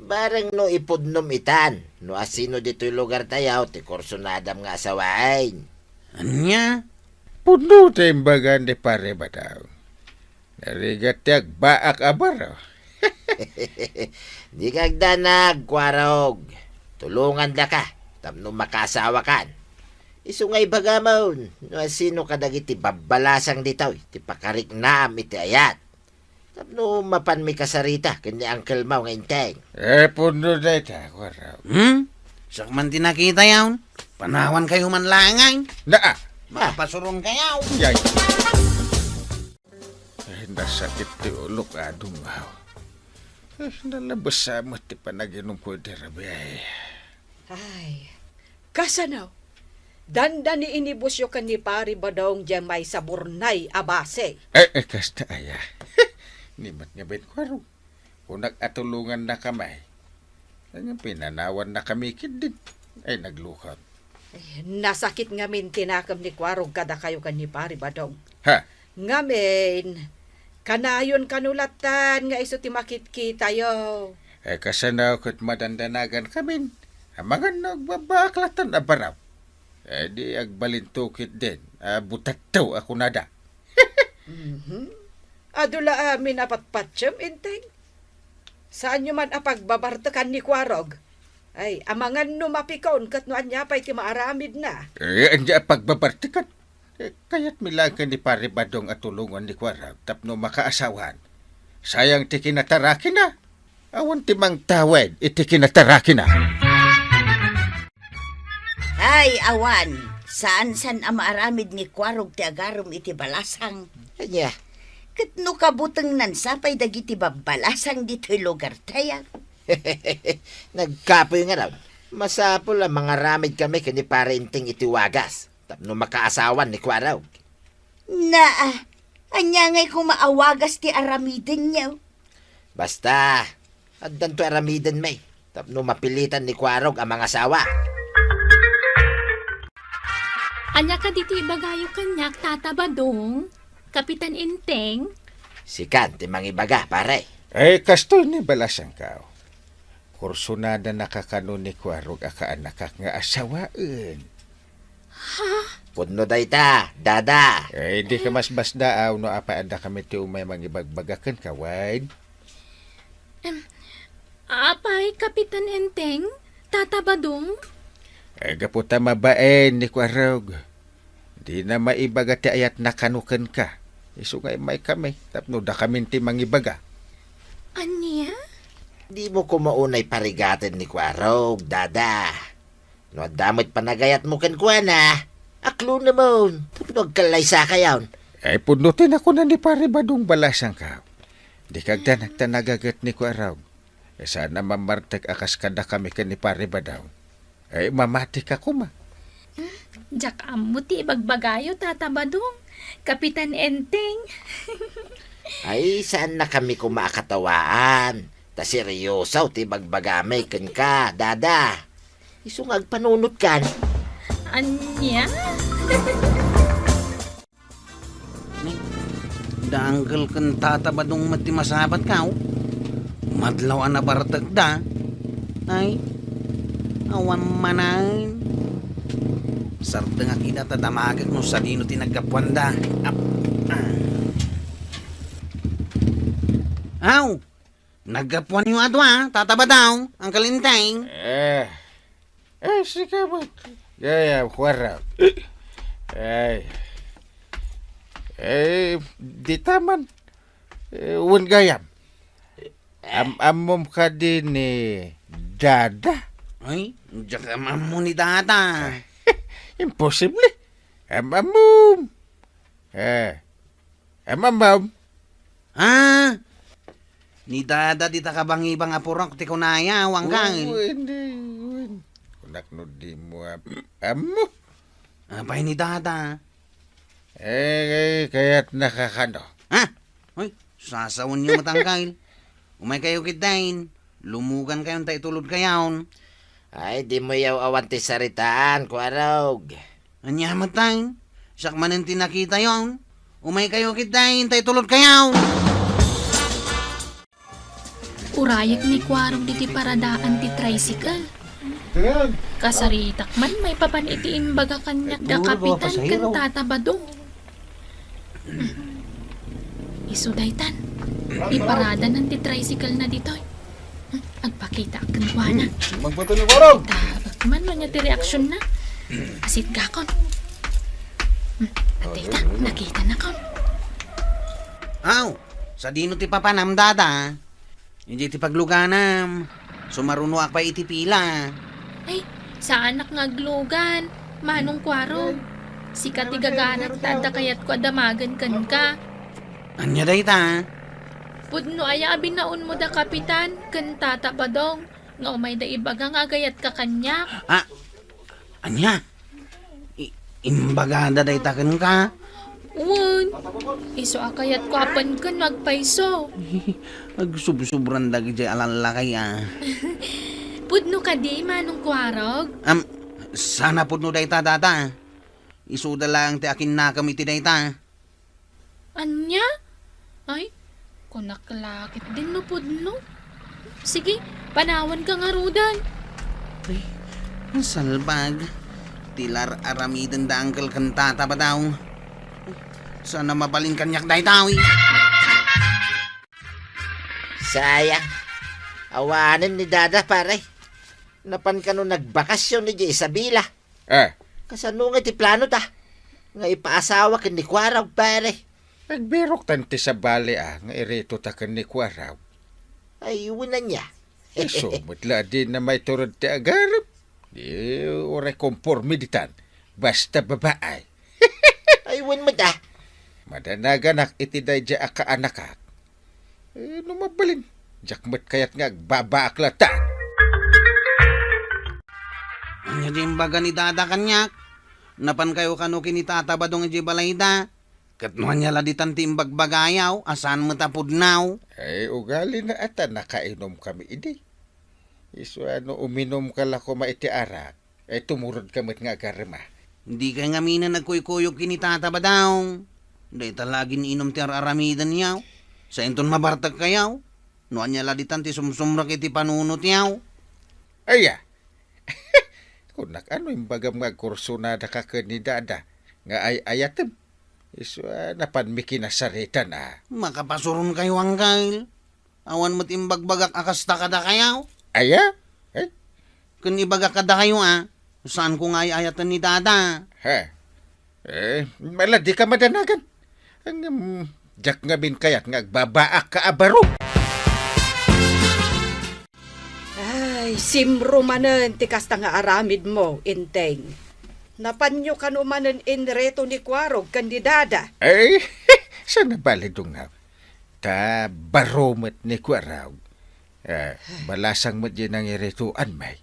Bareng no ipudnom itan, no asino ditoy lugartayo ti kursunadam nga asawaen. Ania? Pudno ti imbagan ni Pare Badong. Narigat ti agbaak a baro. Dika agdanag, Kuarog. Tulongandaka tapno makaasawakan. Isu nga ibagamon no asino kadagiti babbalasang ditoy ti pakariknam iti ayat. Tapno mapanmi kasarita ken ni uncle mo nga Enteng. Eh, pudno dayta, Kuarog. Hmm? Siak man ti nakitayon. Panawankayo man laeng. Naa. Mapasuronkayo. Yay. Eh, nasakit ti ulok, adungaw. Eh, nalabes sa met ti panaginumko iti rabii. Ay, kasano? Dandani inibusyo ken ni Pari Badong diay maysa burnay a basi. Eh, eh, kasta aya. Ni met nga ben, Kuarog. Kunak a tulongannakami. Ay, nga pinanawannakami ketdin. Ay, naglukot. Eh, nasakit ngamin ti nakem ni Kuarog kadakayo ken ni Pari Badong. Ha? Ngamin, kanayon kano lattan nga isu ti makitkitayo. Eh, kasano ket madandanagankamin? Amangan no agbabbaak lattan a baro. Eh, di agbalinto ketdin a butatto a kunada. Mhm. Adu la amin a patpatiem, Enteng. Saanyo man a pagbabartekan ni Kuarog. Ay, amangan no mapikon ket no ania pay ti maaramidna. Eh, ania a pagbabartekan? Eh, kayatmi laeng ken ni Pari Badong a tulongan ni Kuarog tapno makaasawan. Sayang ti kinatarakina. Awan ti mangtawid iti kinatarakina. Ay, awan. Saan-san a maaramid ni Kuarog ti agarum iti balasang. Ania? Ket no kabutengnan sa pay dagiti babbalasang ditoy lugartayo. Nagkapoy ngarud. Masapul a mangaramidkami ken ni Pare Enteng iti wagas tapno makaasawan ni Kuarog. Naa, ania ngay koma a wagas ti aramidenyo? Basta, addanto aramidenmi tapno mapilitan ni Kuarog a mangasawa. Ania kadi ti ibagayo kaniak, Tata Badong? Kapitan Enteng? Sikan ti mangibaga, pare. Eh, kastoy ni balasangko. Kursonadanaka kano ni Kuarog a kaanakak nga asawaen. Ha? Pudno dayta, dada. Eh, di ka mas basdaaw no apay addakami ti umay mangibagbaga kenka, wen? Em, apay, Kapitan Enteng, Tata Badong? Eh, gapu ta mabain ni Kuarog. Dina maibaga ti ayatna kano kenka. Isu nga immaykami, tapno dakamin ti mangibaga. Ania? Dimo koma unay parigaten ni Kuarog, dada. No adda met panagayatmo kenkuana, aklonemon, tapno agkallaysakayon. Ay, pudno ti nakuna ni Pari Badong balasangko. Dika agdanag ta nagaget ni Kuarog. Eh, saan a mammartek a kas kadakami ken ni Pari Badong. Eh, mamatika koma. Hmm? Diak ammo ti ibagbagayo, Tata Badong. Kapitan Enteng. Ay, saannakami koma a katawaan. Ta seryoso ti ibagbagami kenka, dada. Isu nga agpanunotkan. Ania? Ni, da Uncle ken Tata Badong met ti masabatko. Madlaw a nabartekda. Ay, awan manen. Sartengak ida ta damagek no sadino ti naggapuanda. Ap-, ah. Aw! Naggapuanyo a dua, Tata Badong, Uncle Enteng. Eh, eh, sika met. Gayam, Kuarog. Ay. Eh, dita man. Eh, wen gayam. Am-, ammom kadi ni Dada? Ay, diak am-ammo ni Dada. Imposible. Am-ammom. Eh, am-ammom. Ah, ni Dada dita kabangibang a purok ti kunaya, Angkel. Oo, hindi, wen. Kunak no dimo am-, ammo. Apay ni Dada? Eh, eh, kayatna kakano? Ha? Hoy, sasawenyo met, Angkel. Umaykayo ketdin. Lumugankayon ta itulodkayon. Ay, dimo yaw awan ti saritaan, Kuarog. Ania met, tay? Siak manen ti nakitayon. Umaykayo ketdin, ta itulodkayon. Urayek ni Kuarog ditoy paradaan ti tricycle. Kasaritak man maipapan iti imbaga kaniak da Kapitan ken Tata Badong. Isu daytan, iparadanan ti tricycle na ditoy. Agpakitaak kenkuana. Magbato ni Kuarog. Itabek man no ania ti reaksionna. Asitgakon. Dayta, nakitanakon. Aw, sadino ti papanam, Dada? Idiay ti pagluganam. Sumarunoak pay iti pila. Ay, saanak nga aglugan, Manong Kuarog. Sika ti gaganak ta adda kayatko a damagen kenka. Ania dayta? Pudno aya a binaonmo da Kapitan ken Tata Badong nga umayda ibaga nga agayatka kaniak? Ah, ania? I-, imbagada dayta kenka? Wen, isu a kayatko a penken no agpayso. Agsubsobran dagidiay a lallaki a. Pudno kadi, Manong Kuarog? Am, saan a pudno dayta, Dada. Isuda laeng ti akinnakam iti dayta. Ania? Ay, kunak la ketdin no pudno. Sige, panawanka ngaruden. Ay, nasalbag. Ti ar-aramiden da Angkel ken Tata Badong. Saan a mabalin kaniak dayta, uy. Sayang. Awanen ni Dada, pare. Napan kano nagbakasyon idiay Isabela. Eh. Kasano nga iti plano ta? Nga ipaasawa ken ni Kuarog, pare. Agbirok tan ti sabali a nga irito ta ken ni Kuarog. Ay, wen ania? Isu met la a dina maiturod ti agarem. Di, uray konporme ditan. Basta babae. Ay, wen met a. Madanaganak iti daydiay a kaanakak. Eh, no mabalin, diak met kayat nga agbabaak latta. Ania ti imbaga ni Dada kaniak? Napankayo kano ken ni Tata Badong idiay balayda? Ket no ania la ditan ti imbagbagayaw a saan met a pudnaw? Ay, ugalina a ta nakainomkami idi. Isu a no uminumka la koma iti arak, ay, tumurodka met nga agarem a. Dikay ngamin a nagkuykuyog ken ni Tata Badong. Dayta la agin-inum ti ar-aramidenyo. Sainton mabartekkayo. No ania la ditan ti sumsumrek iti panunotyo. Aya. Kunak, ano imbagam nga agkursunadaka ken ni Dada nga ay-ayatem? Isu a napanmi kinasaritan a. Makapasuronkayo, Angkel. Awan met imbagbagak a kasta kadakayo. Aya? Eh? Ken ibagak kadakayo a, saanko nga ay-ayaten ni Dada. Ha? Eh, mala, dika madanagan. Ngem, diak ngamin kayat nga agbabaak ka a baro. Ay, simro manen ti kasta nga aramidmo, Enteng. Napanyo kano manen inreto ni Kuarog ken ni Dada? Ay, saan a bale, Dungab. Ta baro met ni Kuarog. Eh, balasang met diay nangiretoan, may.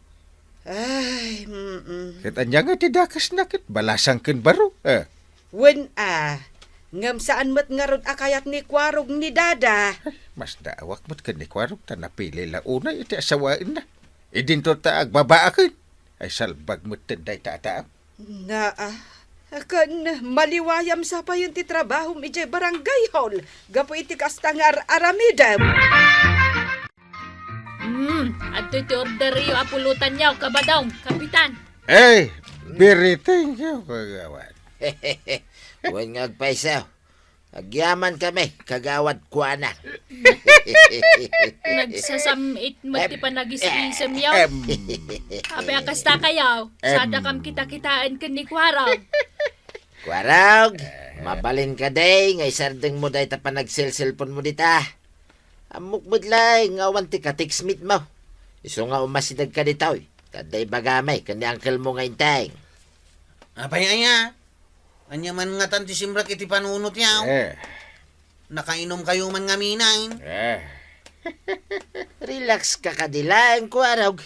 Ay, mm-mm. Ket ania nga ti dakesna ket balasang ken baro? Eh. Wen a, ngem saan met ngarud a kayat ni Kuarog ni Dada. Ay, masdaawak met ken ni Kuarog ta napili la unay iti asawaenna. Idinto ta agbabaaken. Ay, salbag met ten dayta a tao. Naa, ken maliwayam sa payen ti trabahom idiay barangay hall gapu iti kasta nga ar-aramidem. Hmm, adtoy ti orderyo a pulutanyo, Kabadong, Kapitan. Ay, very thank you, Kagawad. Wen nga agpayso. Agyaman kami, Kagawad Kuana. Nagsasam-it met ti Em, panagisgisemyo. Em. Apay a kastakayo, Em. Sadakam kita-kitaen ken ni Kuarog. Kuarog, mabalin kadi nga isardengmo dayta panagselselponmo dita. Ammok met laeng nga awan ti ka-text meet mo. Isu nga umasideg ka ditoy, ta adda ibagami ken ni uncle mo nga Enteng. Apay aya? Ania man ngatan ti simrek iti panunotyo? Eh. Nakainumkayo man ngamin. Eh. Relax ka kadi laeng, Kuarog.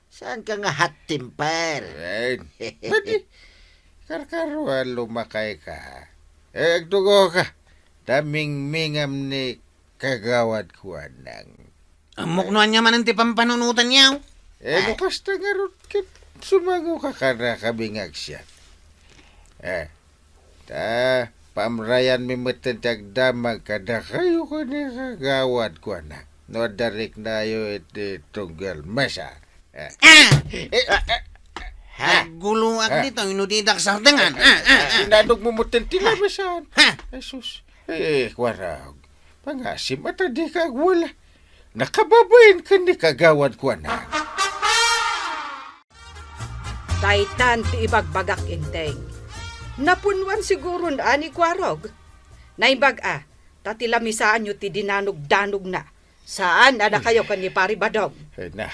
Saan ka nga hot temper? Eh, pwede. Karkaruan lumakay ka. Eh, agdugo ka. Damingmingam ni Kagawad Kuanang. Ammok no ania manen ti pampanunotanyo. Eh, no kasta ngarud ket sumango ka kada kabingag siya. Eh, ta, paamrayanmi metten ti agdamag kadakayo ken ni Kagawad Kuanang. No adda riknayo iti tunggal mesa. Eh. Ah! Eh, ah, ah, ah. Ha? Agguloak Ah. ditoy no didak sardengan. Ah, ah, ah. Inadog mo metten ti labasan. Ha? Jesus. Eh, Kuarog. Pangasim a ta dika agwala. Nakababain ken ni Kagawad Kuanang. Daytan ti ibagbagak, Enteng. Napunwan siguron a ni Kuarog. Naimbag a, ta ti lamisaanyo ti dinanugdanogna. Saan a dakayo ken ni Pari Badong. Eh, na.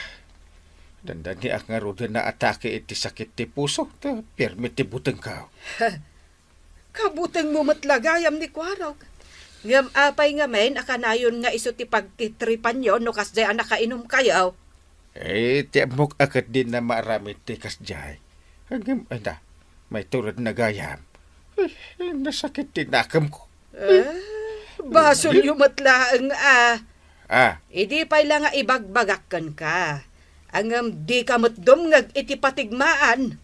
Dandaniak ngaruden a atake iti sakit ti puso, ta pirmi ti butengko. Kabutengmo met la gayam ni Kuarog. Ngem apay ngamin a kanayon nga isu ti pagtitripanyo no kasdiay a nakainumkayo? Eh, ti ammok a ket dinna maaramid ti kasdiay. Ngem, anda, may tured na gayam. Eh, eh, nasakit ti nakemko. Eh, basolyo met laeng a. Ah. Idi pay la nga ibagbagak kenka. Ngem dika met dumngeg iti patigmaan.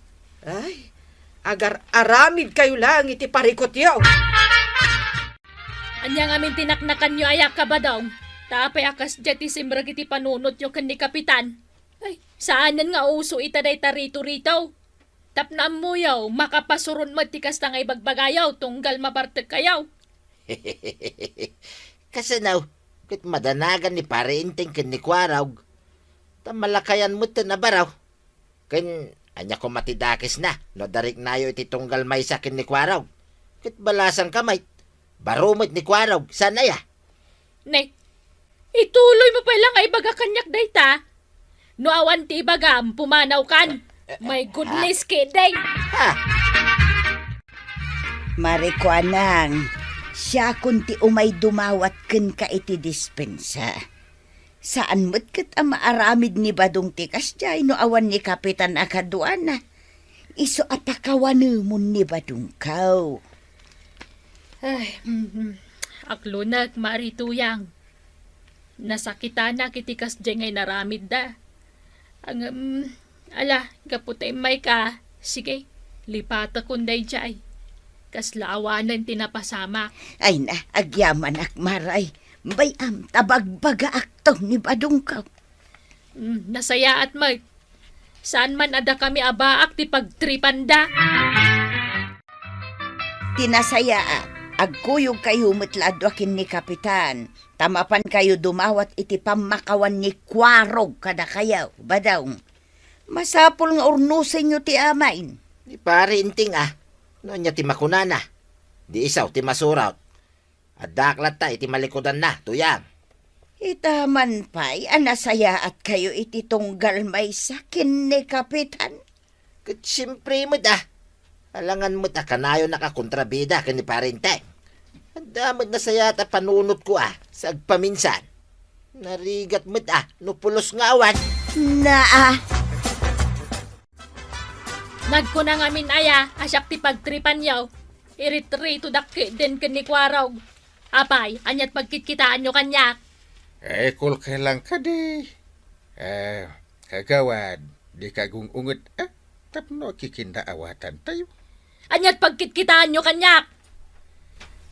Ay, agar-aramidkayo laeng iti parikutyo. Ania ngamin ti naknakanyo aya, Kabadong? Ta apay a kasdiay ti simrek iti panunotyo ken ni Kapitan? Ay, saanen nga uso ita dayta ritorito. Tapno ammoyo, makapasuron met ti kasta nga ibagbagayo tunggal mabartekkayo. Kasano ket madanagan ni Pare Enteng ken ni Kuarog? Ta malakayan metten a baro. Ken ania koma ti dakesna no adda riknayo iti tunggal maysa ken ni Kuarog? Ket balasangka met, baro met ni Kuarog, saan aya? Ne, ituloymo pay la nga ibaga kaniak dayta. No awan ti ibagam, pumanawkan. Eh, eh, My goodness, ah. Kidding. Ha? Mari Kuanang, siakon ti umay dumawat kenka iti dispensa. Saan met ket a maaramid ni Badong ti kasdiay no awan ni Kapitan a kaduana. Isu a pakawanemon ni Badongko. Ay, mhm. Aklunek, Mari Tuyang. Nasakitanak iti kasdiay nga inaramidda. Ngem, ala, gapu ta immayka, sige, lipatekon daydiay. Kasla awanen ti napasamak. Ay na, agyamanak, Maray. Bay-am ta bagbagaakto ni Badongko. Mm, nasayaat met. Saan man a dakami a baak ti pagtripanda. Ti nasayaat, agkuyogkayo met la adu a ken ni Kapitan, ta mapankayo dumawat iti pammakawan ni Kuarog kadakayo, Badong. Masapul nga urnosenyo ti amin. Ni Pare Enteng a, no ania ti makunana? Di isu ti masurot. Addaak latta iti malikudanna, Tuyang. Ita man pay a nasayaatkayo iti tunggal maysa ken ni Kapitan. Ket siempre met a, alangan met a kanayonak a kontrabida ken ni Pare Enteng. Adda met nasayaat a panunotko a sa agpaminsan. Narigat met a no pulos nga awan. Naa. Nagkuna ngamin aya a siak ti pagtripanyo. Iritrittodak ketdin ken ni Kuarog. Apay, aniat pagkitkitaanyo kaniak? Eh, kulkay lang kadi. Eh, kagawad, dika agung-unget, ah, tapno kikinaawatantayo. Aniat pagkitkitaanyo kaniak?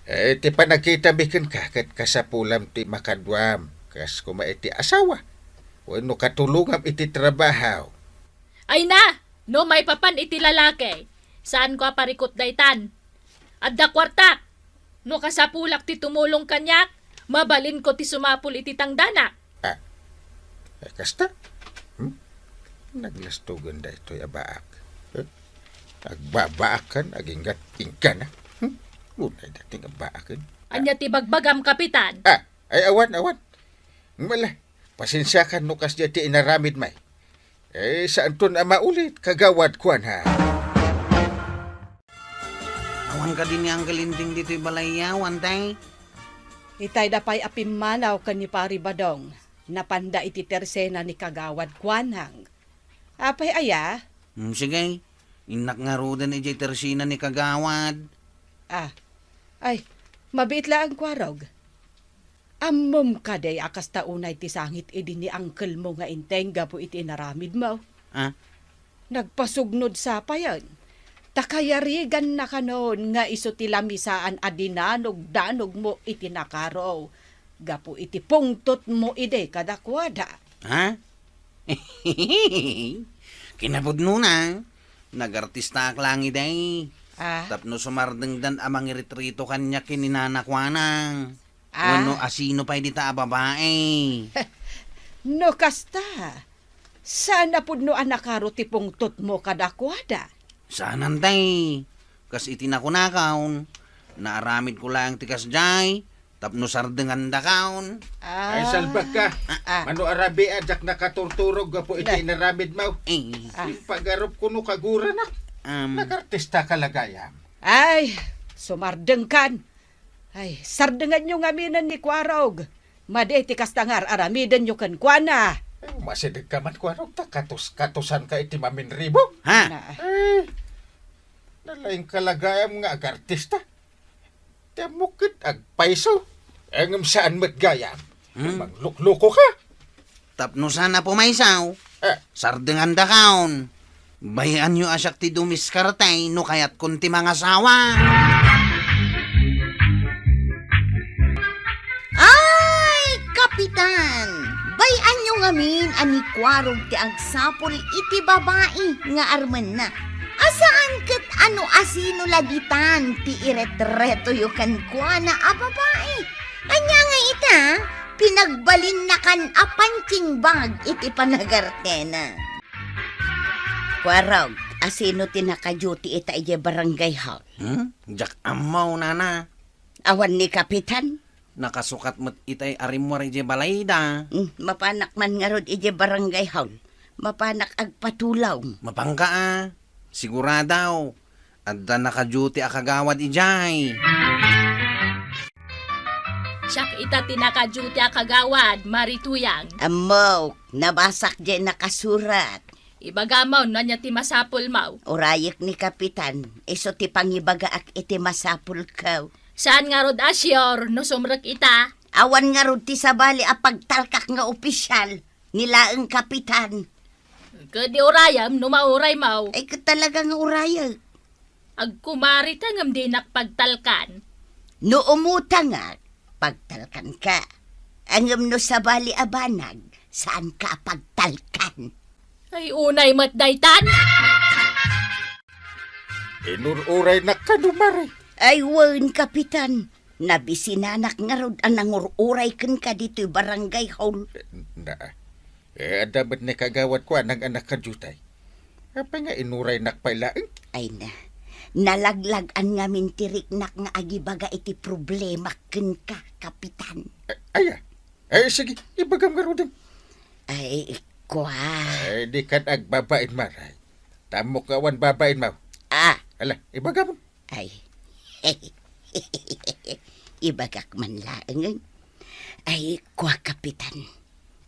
Eh, ti panagkitami kenka ket kasapulam ti makaduam, kas koma iti asawa, wenno katulongam iti trabaho. Ay na! No maipapan iti lalaki, saanko a parikut daytan. Adda kuartak. No kasapulak ti tumulong kaniak, mabalinko ti sumapul iti tangdanak. Ah, eh, kasta? Hmm? Naglastugan daytoy a baak. Eh? Agbabaakan, aginggat inggana. Hmm? Unay dating a baaken. Ania ti bagbagam, Kapitan? Ah, ay, awan, awan. Mala, pasensiakan no kasdiay ti inaramidmi. Eh, saanton a maulit, kagawad, kuana. Awan kadi ni Uncle Inding ditoy balay, a, Wantay? Itayda pay a pimmanaw ken ni Pari Badong. Napanda iti tersena ni Kagawad Kuanang. Apay aya? Hmm, sige. Innak ngaruden idiay tersena ni Kagawad. Ah. Ay, mabiit laeng, Kuarog. Ammom kadi a kasta unay ti sangit idi ni uncle mo nga Inding gapu iti inaramidmo? Ah? Nagpasugnod sa payen. Ta kayariganna kanon nga isu ti lamisaan a dinanogdanogmo iti nakaro gapu iti pungtotmo idi kadakuada. Ha? Kinapudnona, nagartistaak laeng idi. Ah? Tapno sumardengdan a mangiritrito kaniak ken ni Nana Kuanang. Ah? Wenno asino pay dita a babai? No kasta, saan a pudno a nakaro ti pungtotmo kadakuada? Saanen tay, kas iti nakunakon, naaramidko laeng ti kasdiay, tapno sardengandakon. Ah. Ay, salbakka. Ah. Mano a rabii a diak nakaturturog gapu iti inaramidmo. Eh. Ah. Impagarupko no kaguranak. Um. Nagartistaka la gayam. Ay, sumardengkan. Ay, sardenganyo ngaminen ni Kuarog. Madi ti kasta nga ar-aramidenyo kenkuana. Ay, umasidegka man, Kuarog, ta katus-katusanka iti maminribo. Ha? Na. Eh, nalaingka la gayam nga agartista. Ti ammok ket agpayso. Ngem saan met gayam. Hmm? Mangluklukoka. Tapno saan a pumayso, eh, sardengandakon. Bay-anyo a siak ti dumiskarte no kayatkon ti mangasawa. Ay, Kapitan! Bay-anyo ngamin a ni Kuarog ti agsapul iti babai nga armenna. A saan ket a no asino la ditan ti iretretoyo kenkuana a babai. Ania nga ita, pinagbalinnakan a punching bag iti panagartena. Kuarog, asino ti naka-duty ita idiay barangay hall? Hmm? Diak ammo, nana. Awan ni Kapitan? Nakasukat met itay a rimmuar idiay balayda. Hmm, mapanak man ngarud idiay barangay hall. Mapanak agpatulong. Mapanka a. Sigurado. Adda naka-duty a kagawad idiay. Siak ita ti naka-duty a kagawad, Mari Tuyang. Ammok, nabasak diay nakasurat. Ibagam no ania ti masapulmo. Urayek ni Kapitan, isu ti pangibagaak iti masapulko. Saan ngarud a sure no sumrek ita? Awan ngarud ti sabali a pagtalkak nga opisyal. Ni laeng Kapitan. Ket di urayem no mauraymo. Ay, ket talaga nga urayek. Agkumarita ngem dinak pagtalkan. No umutangak, pagtalkanka. Ngem no sabali a banag, saanka a pagtalkan. Ay, unay met daytan. Inur-uraynak kano, Mari? Ay, wen, Kapitan. Nabisinanak ngarud a nangur-uray kenka ditoy barangay hall. Na, eh, adda met ni kagawad Kuanang a naka-duty. Apay nga inuraynak pay laeng? Ay na, nalaglag-an ngamin ti riknak nga agibaga iti problemak kenka, Kapitan. Eh, aya? Eh, sige, ibagam ngaruden. Ay, kua. Eh, dikan agbabain, Mari. Ta ammok nga awan babainmo. Ah. Ala, ibagam. Ay. Ibagak man laeng. Ay, kua, Kapitan.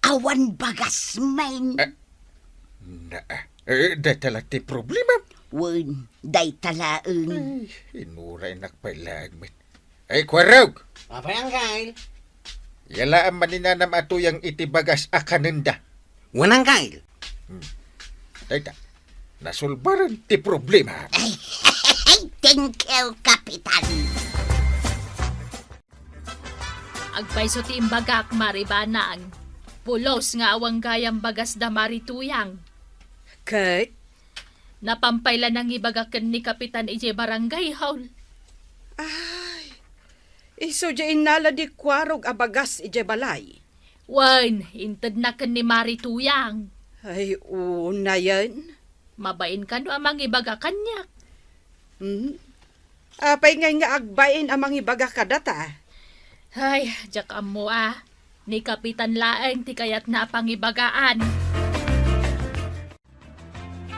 Awan bagasmen. Ah, na, eh, dayta la ti problema. Wen, dayta laeng. Ay, inuraynak pay laeng met. Ay, Kuarog! Apay, Angkel? Yalaam maninanam a tuyang iti bagas a kanenda. Wen, Angkel. Hmm. Dayta, nasulbaren ti problema. Ay, thank you, Kapitan. Agpayso ti imbagak, Mari Banang. Pulos nga awan gayam bagas da Mari Tuyang. Ket? Napampay la nangibaga ken ni Kapitan idiay barangay hall. Ay, isu diay innala di Kuarog a bagas idiay balay. Wen, intedna ken ni Mari Tuyang. Ay, unayen. Mabain kano a mangibaga kaniak? Hmm? Apay ngay nga agbain a mangibaga kadata? Ay, diak ammo a. Ni Kapitan laeng ti kayatna a pangibagaan.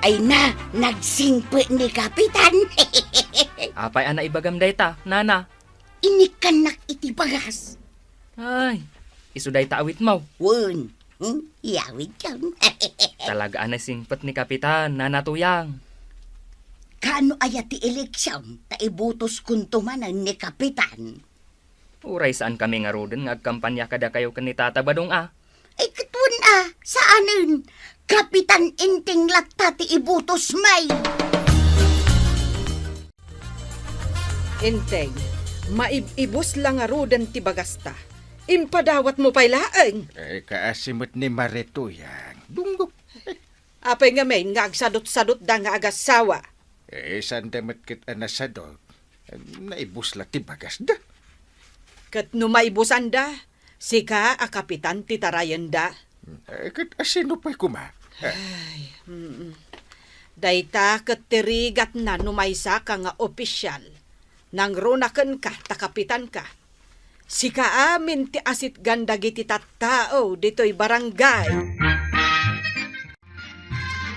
Ay na, nagsingpet ni Kapitan. Apay a naibagam dayta, nana? Inikkannak iti bagas. Ay, isu dayta awitmo. Wen, hmm? Iyawidkan. Talaga a naisingpet ni Kapitan, Nana Tuyang. Kaano aya ti eleksion, ta ibutoskon to manen ni Kapitan? Uray saankami ngaruden nga agkampanya kadakayo ken ni Tata Badong a. Ay, ket wen a, saanen. Kapitan Enteng latta ti ibutosmi. Enteng, maib-ibus la ngaruden ti bagasta. Impadawatmo pay laeng. Eh, kaasi met ni Mare Tuyang. Dunggop. Apay ngamin nga agsadutsadutda nga agassawa? Eh, sanda met ket a nasadut. Naibus la ti bagasda. Ket no maibusanda, sika a kapitan ti tarayenda. Eh, ket asino pay koma? Eh. Ay, mm. Dayta ket ti rigatna no maysaka nga opisial. Nangruna kenka ta kapitanka. Sika amin ti asitgan dagiti tattao ditoy barangay.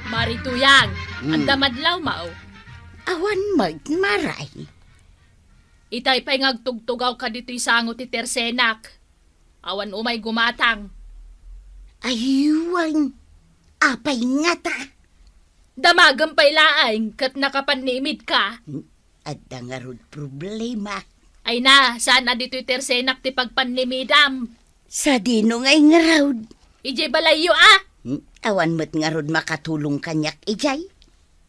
Mare Tuyang, hmm, adda madlawmo? Awan met, Mare. Itay pay nga agtugtugawka ditoy sango ti tersenak. Awan umay gumatang. Ay, wen. Apay ngata? Damagem pay laeng ket nakapannimidka. Hmm, adda ngarud problema. Ay na, saan a ditoy tersenak ti pagpannimidam? Sadino ngay ngarud? Idiay balayyo a. Hmm, awan met ngarud makatulong kaniak idiay.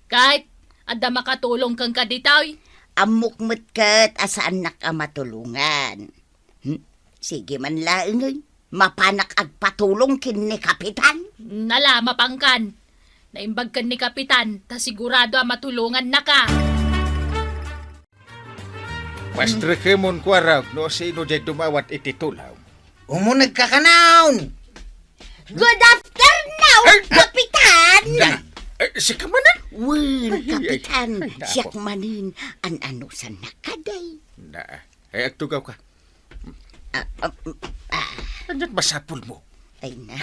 Ket, adda makatulong kenka ditoy? Ammok met ket a saannak a matulongan. Hmm? Sige man laeng, eh. Mapanak agpatulong ken ni Kapitan? Nala, mapankan. Naimbag ken ni Kapitan, ta sigurado a matulongannaka. Pastrekemon, Kuarog, no sino diay dumawat iti tulong. Umunegka kanon! Good afternoon, ay, Kapitan! Ay, eh, sika manen? Wen, ay, ay, Kapitan, ay, nako. Siak manen. An-anusannak kadi? Na, eh, agtugawka. Ah, ah, mm, ah. Ania't masapulmo? Ay na,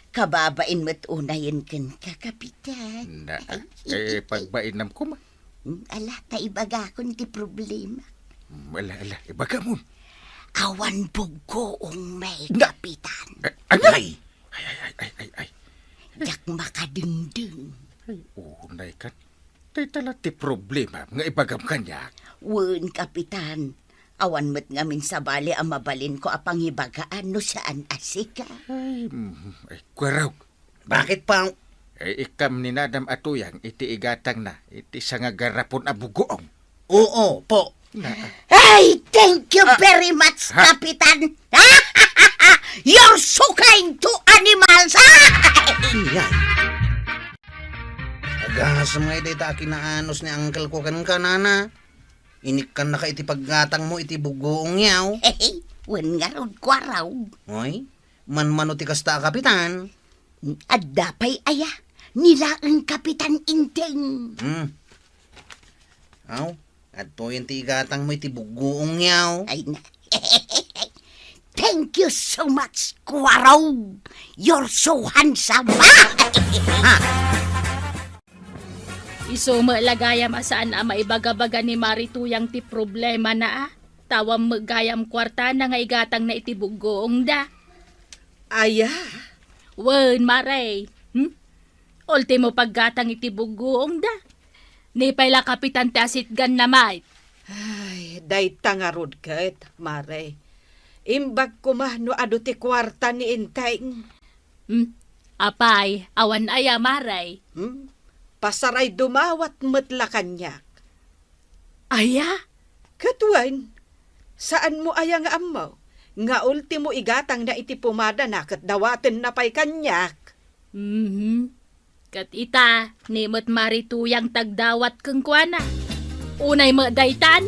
kababain met unayen kenka, Kapitan. Na, ay, eh, ay, pagbainam koma. Mm, ala, ta ibagakon ti problema. Mm, ala, ala, ibagamon. Awan buggoongmi, na, Kapitan. Eh, ano? Ay. Ay, ay, ay, ay, ay, ay. Diak makadengdeng. Ay, unay ket. Dayta la ti problema nga ibagam kaniak. Wen, Kapitan. Awan met ngamin sabali a mabalinko a pangibagaan no saan a sika. Ay, mm, ay, Kuarog. Bakit, Pao? Ay, ikkam ni Nadam a Tuyang iti igatangna iti sangagarapon a buggoong. Oo, po. Na. Ay, thank you, ah, very much, ha? Kapitan. You're so kind to animals. Inyay. Agasem ngay dayta a kinaanus ni uncle ko kenka, nana. Inikkannaka iti paggatangmo iti buggoongyaw. Wen ngarud, Kuarog. Oy, manmano ti kasta a Kapitan? Adda pay aya? Ni laeng Kapitan Enteng. Hmm. Aw, adtoyen ti igatangmo iti buggoongyaw. Ay na. Thank you so much, Kuarog. You're so handsome. Ha? Isu met la gayam a saan a maibagabaga ni Mare Tuyang ti problemana a. Tawa met gayam kuartana nga igatangna iti buggoongda. Aya? Wen, Mare. Hmm? Ultimo paggatang iti buggoongda. Ni pay la Kapitan ti asitganna met. Ay, dayta ngarud ket, Mare. Imbag koma no adu ti kuarta ni Enteng. Hmm? Apay, awan aya, Mare? Hmm? Pasaray dumawat met la kaniak. Aya? Ket wen, saanmo aya nga ammo nga ultimo igatangna iti pumadana ket dawatenna pay kaniak? Mhm. Ket ita, ni met Mare Tuyang ti agdawat kenkuana. Unay met daytan.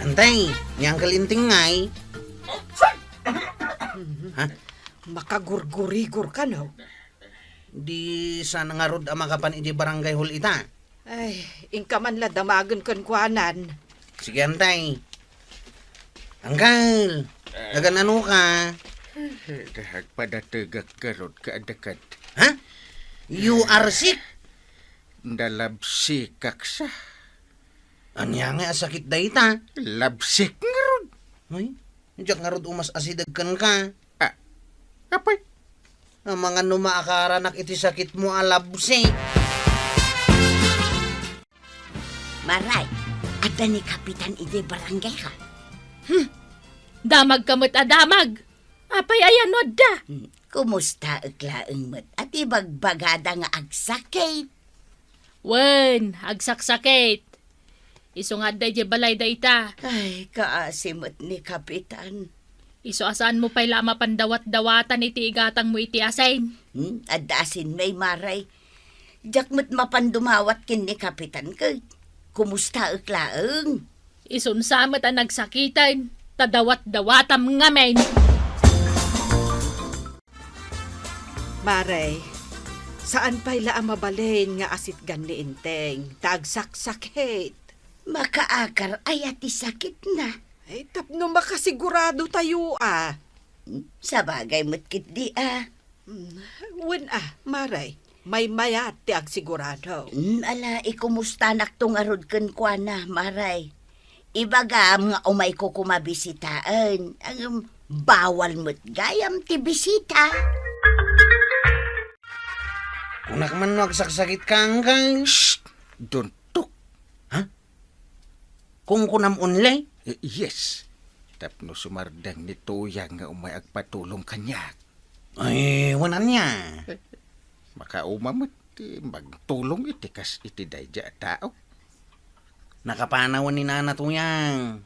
Antay, ni Uncle Enteng ngay. Ha? Makagurgurigor kano? Di saan ngarud a makapan idiay barangay hall ita? Ay, inka man la damagen kenkuanan. Sige, antay. Uncle, eh, nagan-anoka? Eh, agpadategak garud kadakad. Ha? You are sick? Nalabsikak sa. Ania nga a sakit dayta? Labsik ngarud. Ay, diak ngarud umas-asideg kenka. Ah, apay? Amangan no maakaranak iti sakitmo a labsik. Maray, adda ni Kapitan idiay barangay, ha? Hmm, damag ka met a damag. Apay aya no adda? Hmm, kumustaek laeng met a ti bagbagada nga agsakit? Wen, agsaksakit. Isu nga adda idiay balay dayta. Ay, kaasi met ni Kapitan. Isu a saanmo pay la a mapan dawat-dawatan iti igatangmo iti asin. Hmm, adda asinmi, Maray. Diak met mapan dumawat ken ni Kapitan ket kumustaek laeng? Isun sa met a nagsakiten, ta dawat-dawatam ngamin. Maray, saan pay la a mabalin nga asitgan ni Enteng, ta agsaksakit. Makaakar aya ti sakitna? Ay, tapno makasigurado tayo, a. Sabagay met ketdi, a. Mm, wen, a, Maray, maymayat ti agsigurado. Mm, ala, ikumustanakto ngarud kenkuana, Maray. Ibagam nga umayko koma bisitaen. Ngem, bawal met gayam ti bisita. Kunak man no agsaksakitka, Angkay. Shh! Don't talk. Ha? Kunkunam only? Eh, yes. Tapno sumardeng ni Tuyang nga umay agpatulong kaniak. Ay, wen ania? Makauma met ti magtulong iti kas iti daydiay a tao. Nakapanawan ni Nana Tuyang.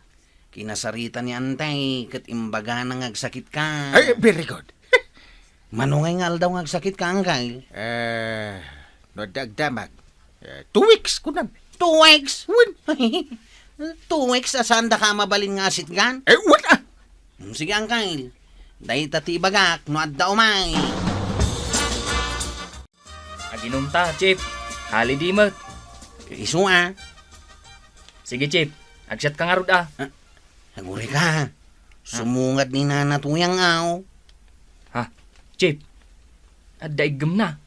Kinasarita ni Antay ket imbagana nga agsakitka. Ay, very good. Mano ngay nga aldaw nga agsakitka, Angkay? Eh, no adda agdamag. Eh, two weeks, kunam. Two weeks? Wen. Two weeks a saandaka a mabalin nga asitgan? Eh, wen, a. Mm, sige, Angkay. Dayta ti ibagak no adda umay. Aginumta, Chief. Holiday met. Isu, a. Sige, Chief. Agsiatka ngarud, a. Ah, agurayka. Sumungad ni Nana Tuyang, aw. Ha? Chief, adda iggemna.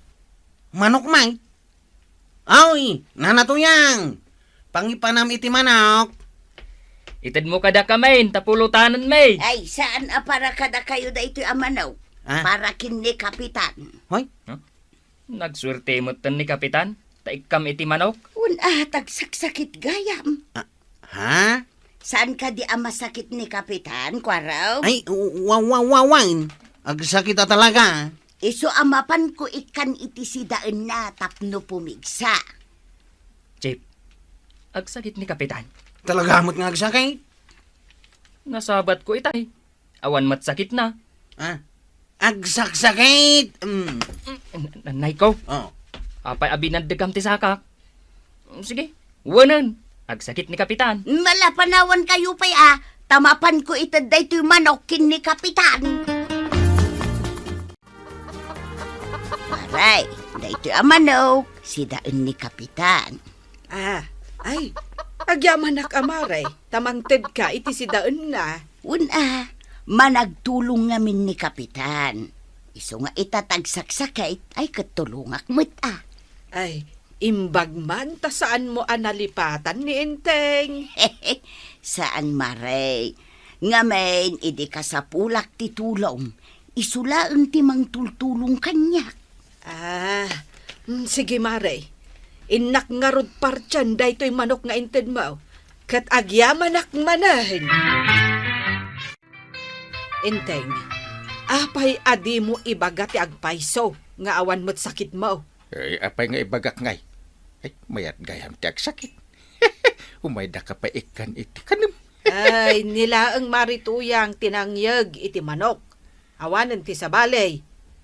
Manok, may? Aw, Nana Tuyang! Pangipanam iti manok. Itedmo kadakamin, ta pulutanenmi. Ay, saan a para kadakayo daytoy a manok? Ah? Para ken ni Kapitan. Hoy? Huh? Nagsuerte metten ni Kapitan, ta ikkam iti manok. Wen, a, ta agsaksakit gayam. Ah, ha? Saan kadi a masakit ni Kapitan, kuaraw? Ay, wa-, wa-, wa-, wen. Agsakit a talaga. Isu a mapanko ikkan iti sidaenna tapno pumigsa. Chief, agsakit ni Kapitan. Talaga met nga agsakit? Nasabatko itay. Awan met sakitna. Ah, agsaksakit! Mm. N-, n-, nayko. Oh. Apay a binandekam ti sakak? Sige, wenen. Agsakit ni Kapitan. Malapanawan kayo pay, a, ta mapanko ited daytoy manok ken ni Kapitan. Aray, daytoy a manok, sidaen ni Kapitan. Ah, ay, agyamanak a Maray, ta mangtedka iti sidaenna. Wen, a, managtulong ngamin ni Kapitan. Isu nga ita ta agsaksakit, ay ket tulongak met, a. Ay, imbag man ta saanmo a nalipatan ni Enteng. Saan, Maray. Ngamin, idi kasapulak ti tulong, isu laeng ti mangtultulong kaniak. Ah, mm, sige, Maray. Innak ngarud partien daytoy manok nga intedmo, ket agyamanak manen. Enteng, apay a dimo ibaga ti agpayso nga awan met sakitmo? Eh, apay nga ibagak ngay? Ay, mayat gayam ti agsakit. Umaydaka pay ikkan iti kanem. Ay, ni laeng Marituyang ti nangyeg iti manok. Awanen ti sabali.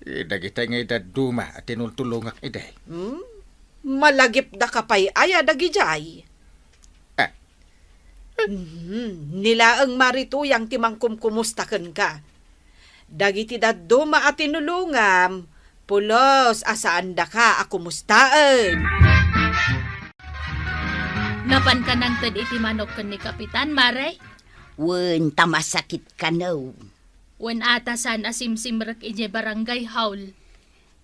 Eh, dagitay nga idadduma a tinultulongak idi. Hmm? Malagipdaka pay aya dagidiay? Ah. Mhm, ni laeng Marituyang ti mangkumkumusta kenka. Dagiti dadduma a tinulongam, pulos a saandaka a kumustaen. Napanka nangted iti manok ken ni Kapitan, Maray? Wen, ta masakit kano. Wen, a ta saan a simsimrek idiay barangay hall.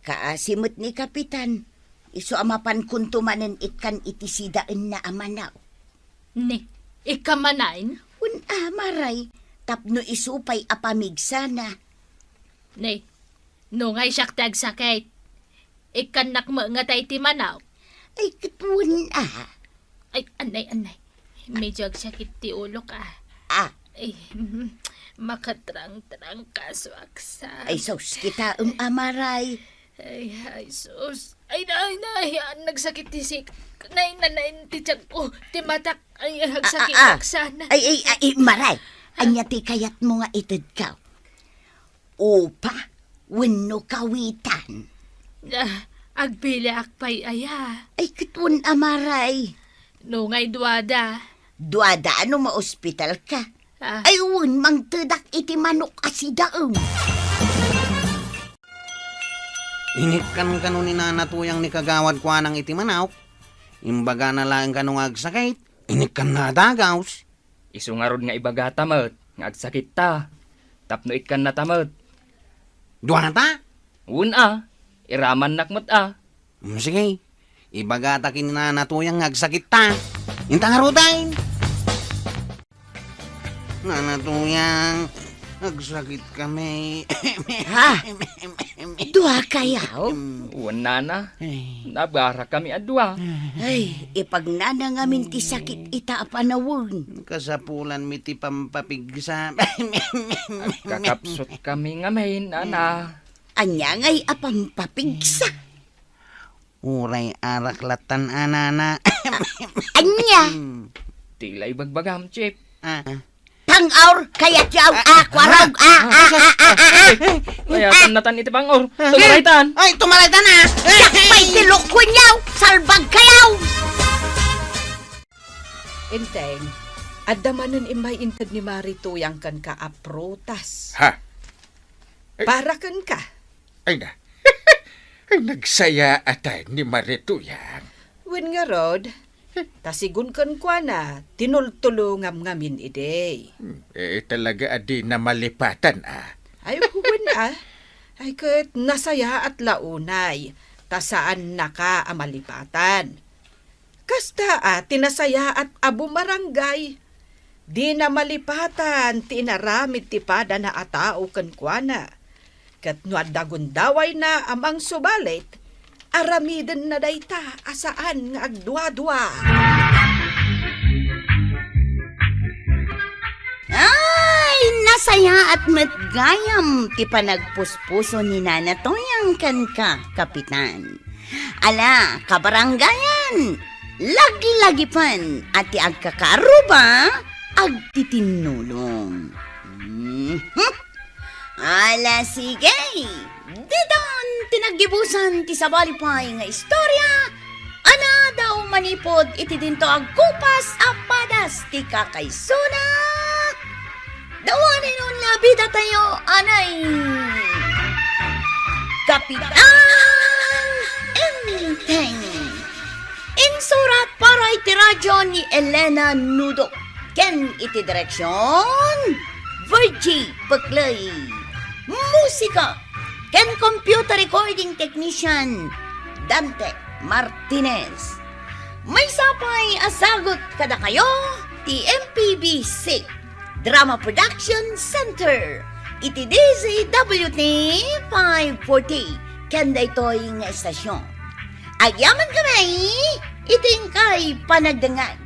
Kaasi met ni Kapitan, isu a mapankonto manen ikkan iti sidaenna a manaw. Ne, ikkan manen? Wen a, Maray, tapno isu pay a pamigsana. Ne, no ngay siak ti agsakit, ikkannak met ngata iti manaw. Ay, ket wen a. Ay, anay, anay. Medyo agsakit ti ulok, ah. Ah. Ay, mm, makatrangtrang kaso aksa. Ay, sus, kitaem a, Maray. Ay, ay, sus. Ay, nay, nay, ah, nagsakit ti sik. Nay, nay, nay, ti tiyan ko, ti matak. Ay, agsakit, ah, ah, ah, aksana. Ay, ay, ay, ay, Maray. Ah. Ania ti kayatmo nga itedko? Upa wenno kawitan? Ah, agpiliak pay aya. Ay, ket wen a, Maray. No ngay duada. Duada no maospitalka. Ah. Ay, wen, mangtedak iti manok a sidaem. Inikkan kano ni Nana Tuyang ni Kagawad Kuanang iti manok. Imbagana laeng kano nga agsakit. Inikkanna a dagaws. Isu ngarud nga ibagata met nga agsakitta, tapno ikkannata met. Duata? Wen a, iramannak met a. Mm, sige. Ibagata ken ni Nana Tuyang nga agsakitta. Inta ngaruden. Nana Tuyang, agsakit kami. Ha? Dua kayo? Wen, nana. Ay. Nabarakami a dua. Ay, ipagnana ngamin ti sakit ita a panawen. Kasapulanmi ti pampapigsa. Agkakapsutkami ngamin, nana. Ania ngay a pampapigsa? Uray arak lattan a, nana. Ania? Ti la ibagbagam, Chief. Ah. Pang-aw, kayat yaw, ah, ah, kuarog, ah, ah, ah, ah, ah, ah. Ay, mayatan natan iti pang-aw. Ah. Tumaraytan. Ay, tumaraytan, ah. Siak pay ti lukwen yaw, salbag kayaw. Enteng, adda manen immay inted ni Mari Tuyang kenka a prutas. Ha? Ay. Para kenka. Ay na. Ay, nagsayaatan ni Mari Tuyang. Wen ngarud, ta sigun kenkuana, tinultulongam ngamin idi. Hmm, eh, talaga a dina malipatan, ah. Ay, wen, ah. Ay, ket nasayaat la unay, ta saannaka a malipatan. Kasta a ti nasayaat a bumarangay, dina malipatan ti inaramid ti padana a tao kenkuana. Ket no adda gundawayna a mangsubalit, aramidenna dayta a saan nga agduadua. Ay, nasayaat met gayam ti panagpuspuso ni Nana Toyang kenka, Kapitan. Ala, kabarangayan, laglagipen a ti agkakaarruba, agtitinnulong. Mhm. Ala, sige, ditan ti naggibusan ti sabali pay nga istorya, a nadaw manipud iti dinto agkupas a padas ti kakaisuna. Dawanen nga bidatayo, anay, Kapitan Enteng. Insurat para iti radio ni Elena Nudo. Ken iti direksion, Virgie Pecley. Musika ken computer recording technician, Dante Martinez. Maysa pay a sagut kadakayo ti M P B C Drama Production Center iti D Z W T five forty, ken daytoy nga estasion. Agyaman kami iti inkay panagdengngeg.